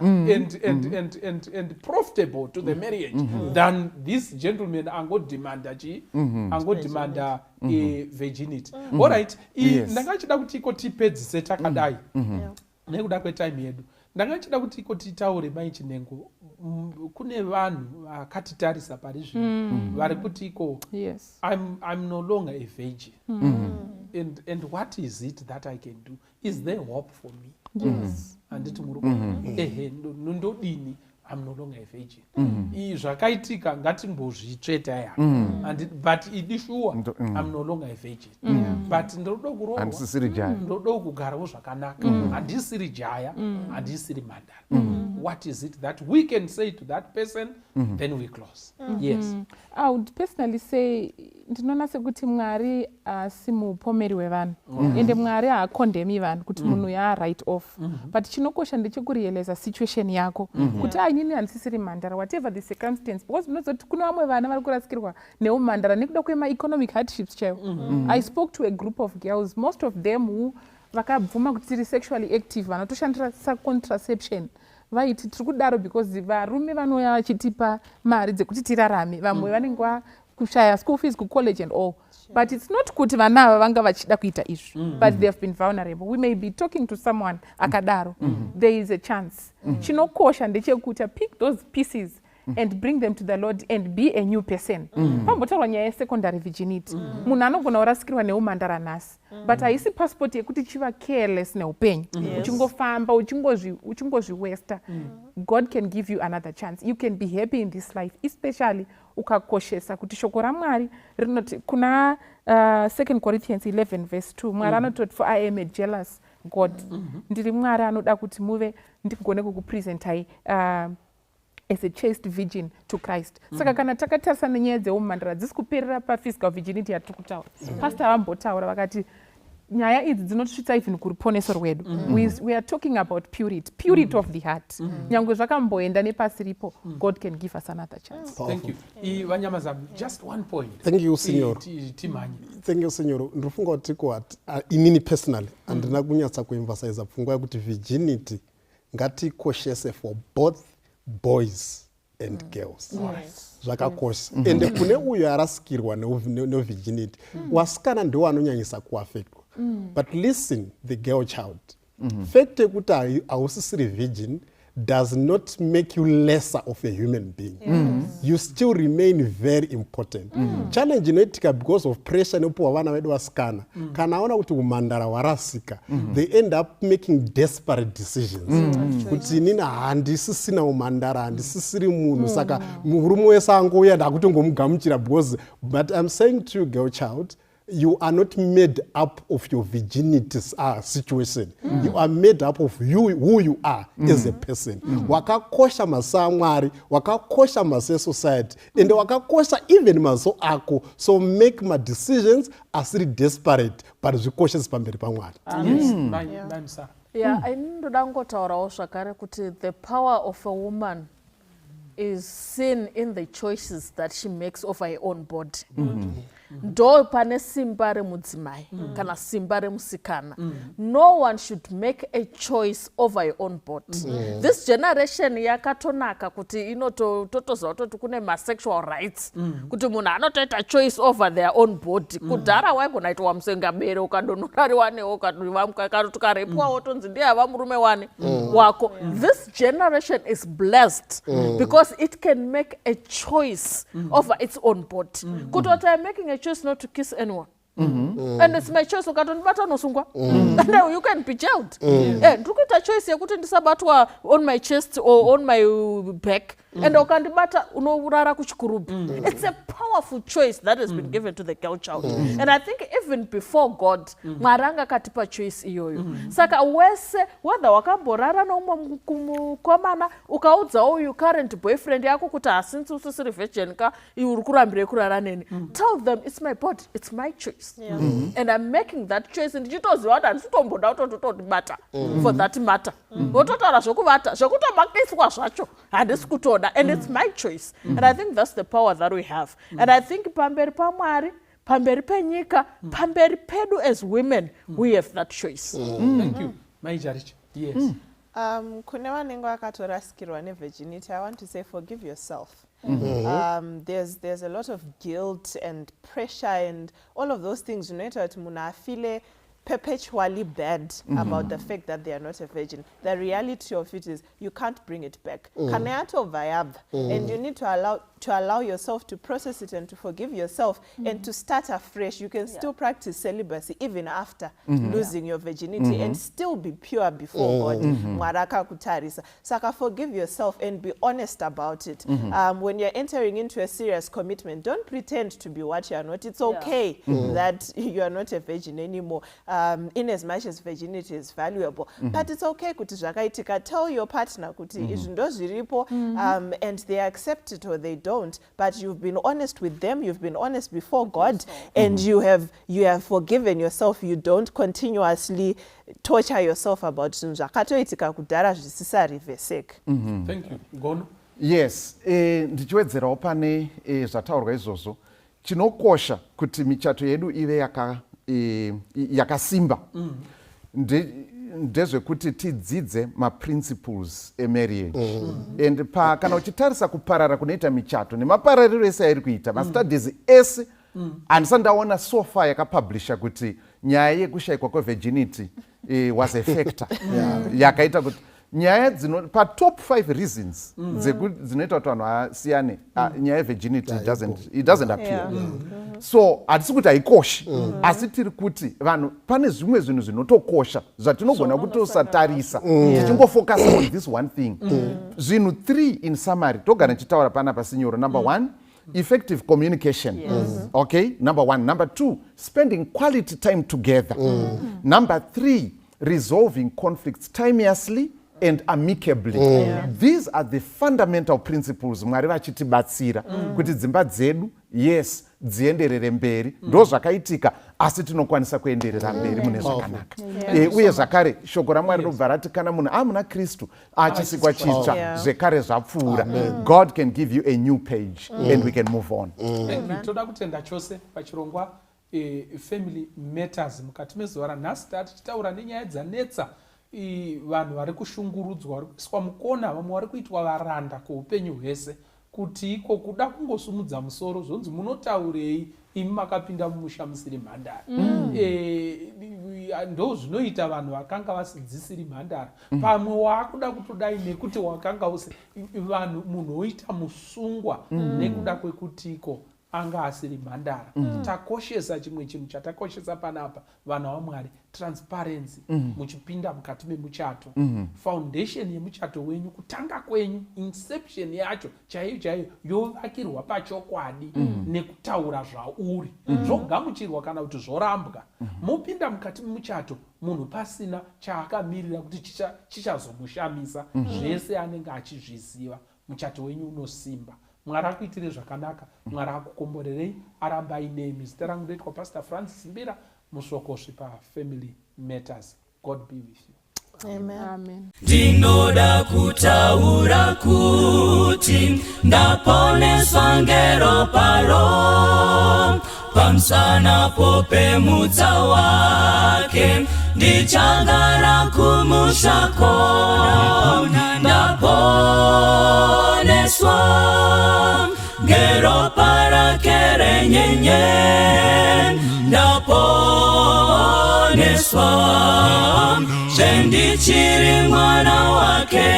and profitable to the marriage than this gentleman angodemanda chi, angodemanda virginity. Alright. Ndanga chida kuti iko tipedzise takadai nekuda kwetime yedu. Ndanga ndichida kuti iko titaure, Mai Chinengo, kune vanhu vakatitarisa pari zvino vari kuti iko I'm no longer a virgin, and what is it that I can do? Is there hope for me? Handiti muri kuona? Ehe, ndodini? I'm no longer a virgin. Iyi zvakaitika, ngatimbozvitsveta ya. But idi sure, I'm no longer a virgin, but ndoda kuroorwa. Handisisiri jaya. Ndoda kugarawo zvakanaka. Handisiri jaya, handisiri mhandara. What is it that we can say to that person? Then we close. Yes. I would personally say ndinoona sekuti Mwari haasi mupomeri wevanhu, ende Mwari haakondemi vanhu kuti munhu yaawrite off, but chinokosha ndechekurealiza situation yako kuti a inini handisisiri mhandara, whatever the circumstance, because munozoti kune vamwe vana vari kurasikirwa neumhandara nekuda kwemaeconomic hardships chaiwo. I spoke to a group of girls, most of them who vakabvuma kuti tiri sexually active, vanotoshandisa contraception. Vaiti tiri kudaro because varume vanouya vachitipa mari dzekuti tirarame, vamwe vanenge kushaya school fees kucollege and all, but it's not kuti vana ava vanga vachida kuita izvi, but they have been vulnerable. We may be talking to someone akadaro. There is a chance. Chinokosha ndechekuti pick those pieces and bring them to the Lord and be a new person. Pambotaurwa nyaya yesecondary virginity. Munhu anogona kurasikirwa neumhandara nhasi, but haisi passport yekuti chiva careless neupenyu, uchingofamba uchingozviwesta. God can give you another chance. You can be happy in this life, especially ukakoshesa kuti shoko raMwari rinoti kuna 2 Corinthians 11 verse 2, Mwari anototi, "For I am a jealous God." Ndiri Mwari anoda kuti muve ndigone kukupresentai as a chaste virgin to Christ. Saka kana takatarisa nenyaya dzeumhandara, dzisi kuperera paphysical virginity yatiri kutaura. Pastor vambotaura vakati nyaya idzi dzinotisvitsa even kuruponeso rwedu. We are talking about purity, purity of the heart. Nyange zvakamboenda nepasiripo, God can give us another chance. Thank you. VaNyamazami, just one point. Thank you, Signor. Timhanye. Thank you, Signor. Ndinofunga kuti inini personally handina kunyatsa kuemphasiza pfungwa yekuti virginity ngatikoshese for both boys and girls. Zvakakosha. Ende kune uyo arasikirwa nevirginity, wasikana ndiwo anonyanyisa kuaffectwa. But listen, the girl child, fact yekuti hausisiri virgin does not make you lesser of a human being. You still remain very important. Challenge inoitika because of pressure inopiwa vana vedu vasikana, kana aona kuti umhandara hwarasika, they end up making desperate decisions kuti inini handisisina umhandara, handisisiri munhu, saka murume wese angouya ndakutongomugamuchira because. But I'm saying to you, girl child, you are not made up of your virginity situation. You are made up of you, who you are as a person. Wakakosha maso aMwari, wakakosha maso esociety, ende wakakosha even maso ako. So make madecisions asiri desperate, but zvikoshese pamberi paMwari. Yes, Mai Musara. Yeah, ini ndoda kungotaurawo zvakare kuti the power of a woman is seen in the choices that she makes over her own body. Ndo pane simba remudzimai kana simba remusikana. No one should make a choice over your own body. This generation yakatonaka kuti inototoziva kutoti kune masexual rights, kuti munhu anotoita choice over their own body. Kudhara waigona itwa musengabere, ukadonorariwa newo, tukarepiwa, wotonzi ndiye ava murume wani wako. This generation is blessed because it can make a choice over its own body, kutoti I'm making a choice not to kiss anyone and it's my choice. Ukatondibata unosungwa and you can be jailed. Ndiri kuita choice yekuti ndisabatwa on my chest or on my back, and ukandibata unorara kuchikurubhi. It's a powerful choice that has been given to the girl child, and I think even before God, Mwari anga akatipa choice iyoyo. Saka wese, whether wakamborara noumwe mukomana, ukaudza uyu current boyfriend yako kuti hasinzi usisiri virgin ka, iwe uri kurambirei kurara neni, tell them, "It's my body, it's my choice, and I'm making that choice ndichitoziva kuti handisi kutomboda kutototondibata for that matter." Wototaura zvokuvata, zvekutomakiswa zvacho handisi kutoda, and it's my choice. And I think that's the power that we have, and I think pamberi paMwari, pamberi penyika, pamberi pedu as women, we have that choice. Thank you. Mai Jaricha, yes. Kune vanenge vakatorasikirwa nevirginity, I want to say forgive yourself. There's a lot of guilt and pressure and all of those things zvinoita kuti munhu afile perpetually bad about the fact that they are not a virgin. The reality of it is you can't bring it back. Kana yatobva yabva, and you need to allow yourself to process it and to forgive yourself and to start afresh. You can still practice celibacy even after losing your virginity and still be pure before God. Mwari akakutarisa. Saka forgive yourself and be honest about it. When you're entering into a serious commitment, don't pretend to be what you are not. It's okay that you are not a virgin anymore, in as much as virginity is valuable. But it's okay kuti zvakaitika. Tell your partner kuti izvi ndo zviripo, and they accept it or they don't. But you've been honest with them, you've been honest before God, and you have forgiven yourself. You don't continuously torture yourself about zvinhu zvakatoitika kudhara zvisisarivheseki. Thank you. Gono. Yes, ndichiwedzerawo pane zvataurwa izvozvo, chinokosha kuti michato yedu ive yakasimba. Ndezvekuti tidzidze maprinciples emarriage mm. And pa kana uchitarisa kuparara kunoita michato nemaparariro ese airi kuita, mastudies ese handisati ndaona so far yakapublisha kuti nyaya yekushayikwa kwevirginity was a factor yakaita kuti nyaya dzino patop 5 reasons dzinoita kuti vanhu vasiyane, nyaya yevirginity it doesn't appear. So hatisi kuti haikoshi, asi tiri kuti vanhu pane zvimwe zvinhu zvinotokosha zvatinogona kutosatarisa tichingofocus on this one thing. Zvinhu three in summary togara tichitaura panapa, sinyoro. Number one, effective communication. Okay, number one. Number two, spending quality time together. Number three, resolving conflicts timeously and amicably. These are the fundamental principles Mwari vachitibatsira kuti dzimba dzedu, yes, dzienderere mberi. Ndo zvakaitika, asi tinokwanisa kuenderera mberi mune zvakanaka. Uye zvakare shoko raMwari robva rati kana munhu amuna Kristu, achisikwa chitsva, zvekare zvapfuura. God can give you a new page and we can move on. Thank you. Toda kutenda chose pachirongwa Family Matters mukati mezuva ranhasi. Taa tichitaura nenyaya dzanetsa, vanhu vari kushungurudzwa, vari kuiswa mukona, vamwe vari kuitwa varanda kweupenyu hwese, kuti iko kuda kungosumudza musoro zvonzi, "Munotaurei imi makapinda mumusha musiri mhandara?" Ndo zvinoita vanhu vakanga dzisiri mhandara. Pamwe waakuda kutodai nekuti wakanga usi vanhu, munhu oita musungwa nekuda kwekutiko anga asiri mhandara. Takoshesa chimwe chinhu chatakoshesa panapa, vana vaMwari, transparency. Muchipinda mukati memuchato, foundation yemuchato wenyu, kutanga kwenyu, inception yacho chaiyo chaiyo yovakirwa pachokwadi nekutaura zvauri, zvogamuchirwa kana kuti zvorambwa. Mopinda mukati memuchato munhu pasina chaakamirira kuti chichazomushamisa. Zvese anenge achizviziva. Muchato wenyu unosimba. Mwari akuitire zvakanaka. Mwari akukomborerei, aramba ainemi. Zita rangu ndoitwa Pastor Francis Mbira Musvokosvi paFamily Matters. God be with you. Amen. Ndinoda kutaura kuti ndaponeswa ngeroparo pamusana pemutsa wake. Ndichagara kumushako. Ndaponeswa ngeropa rake renyenye. Ndaponeswa zvendichiri mwana wake.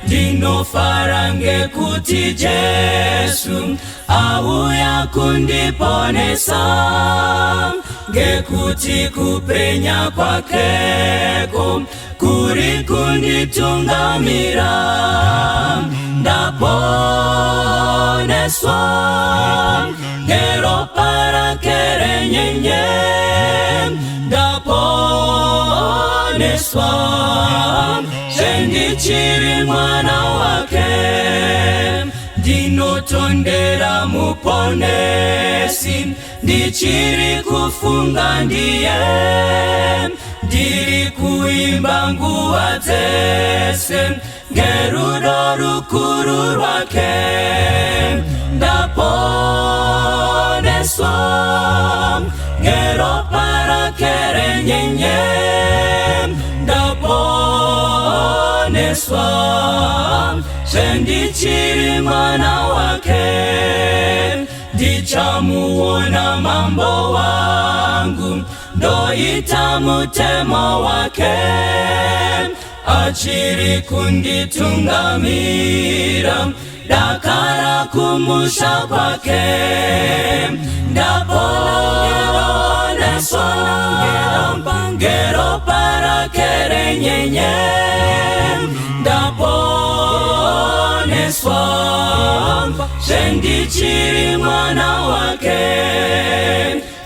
Ndinofara ngekuti Jesu auya kundiponesa, ngekuti kupenya kwakeko kuri kunditungamira. Ndaponeswa ngeropa rake renyenye. Ndaponeswa zvendichiri mwana wake. Ndinotondera Muponesi, ndichiri kufunga ndiye. Ndiri kuimba nguva dzese ngerudo rukuru rwake. Ndaponeswa ngeropa rake renyenye. Ndaponeswa zvendichiri mwana wake. Ndichamuona Mambo wangu, ndoita mutemo wake. Achiri kunditungamira dakara kumusha kwake. Ndaponeswa ngeropa rake renyenye. Ndaponeswa zvendichiri mwana wake.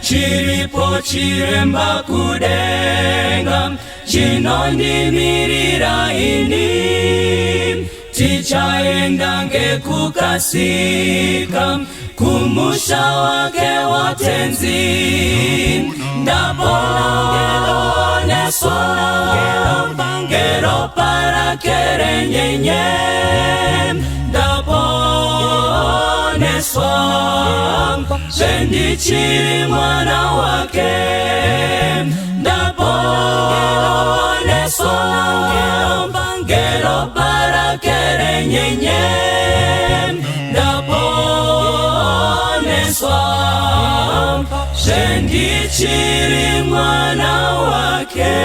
Chiripo chiremba kudenga chinondimirira ini. Tichaenda ngekukasika kumusha wake watenzi. Ndaponeswa ngeropa rake renyenye. Ndaponeswa zvendichiri mwana wake. nyenye ndaponeswa zvendichiri mwana wake.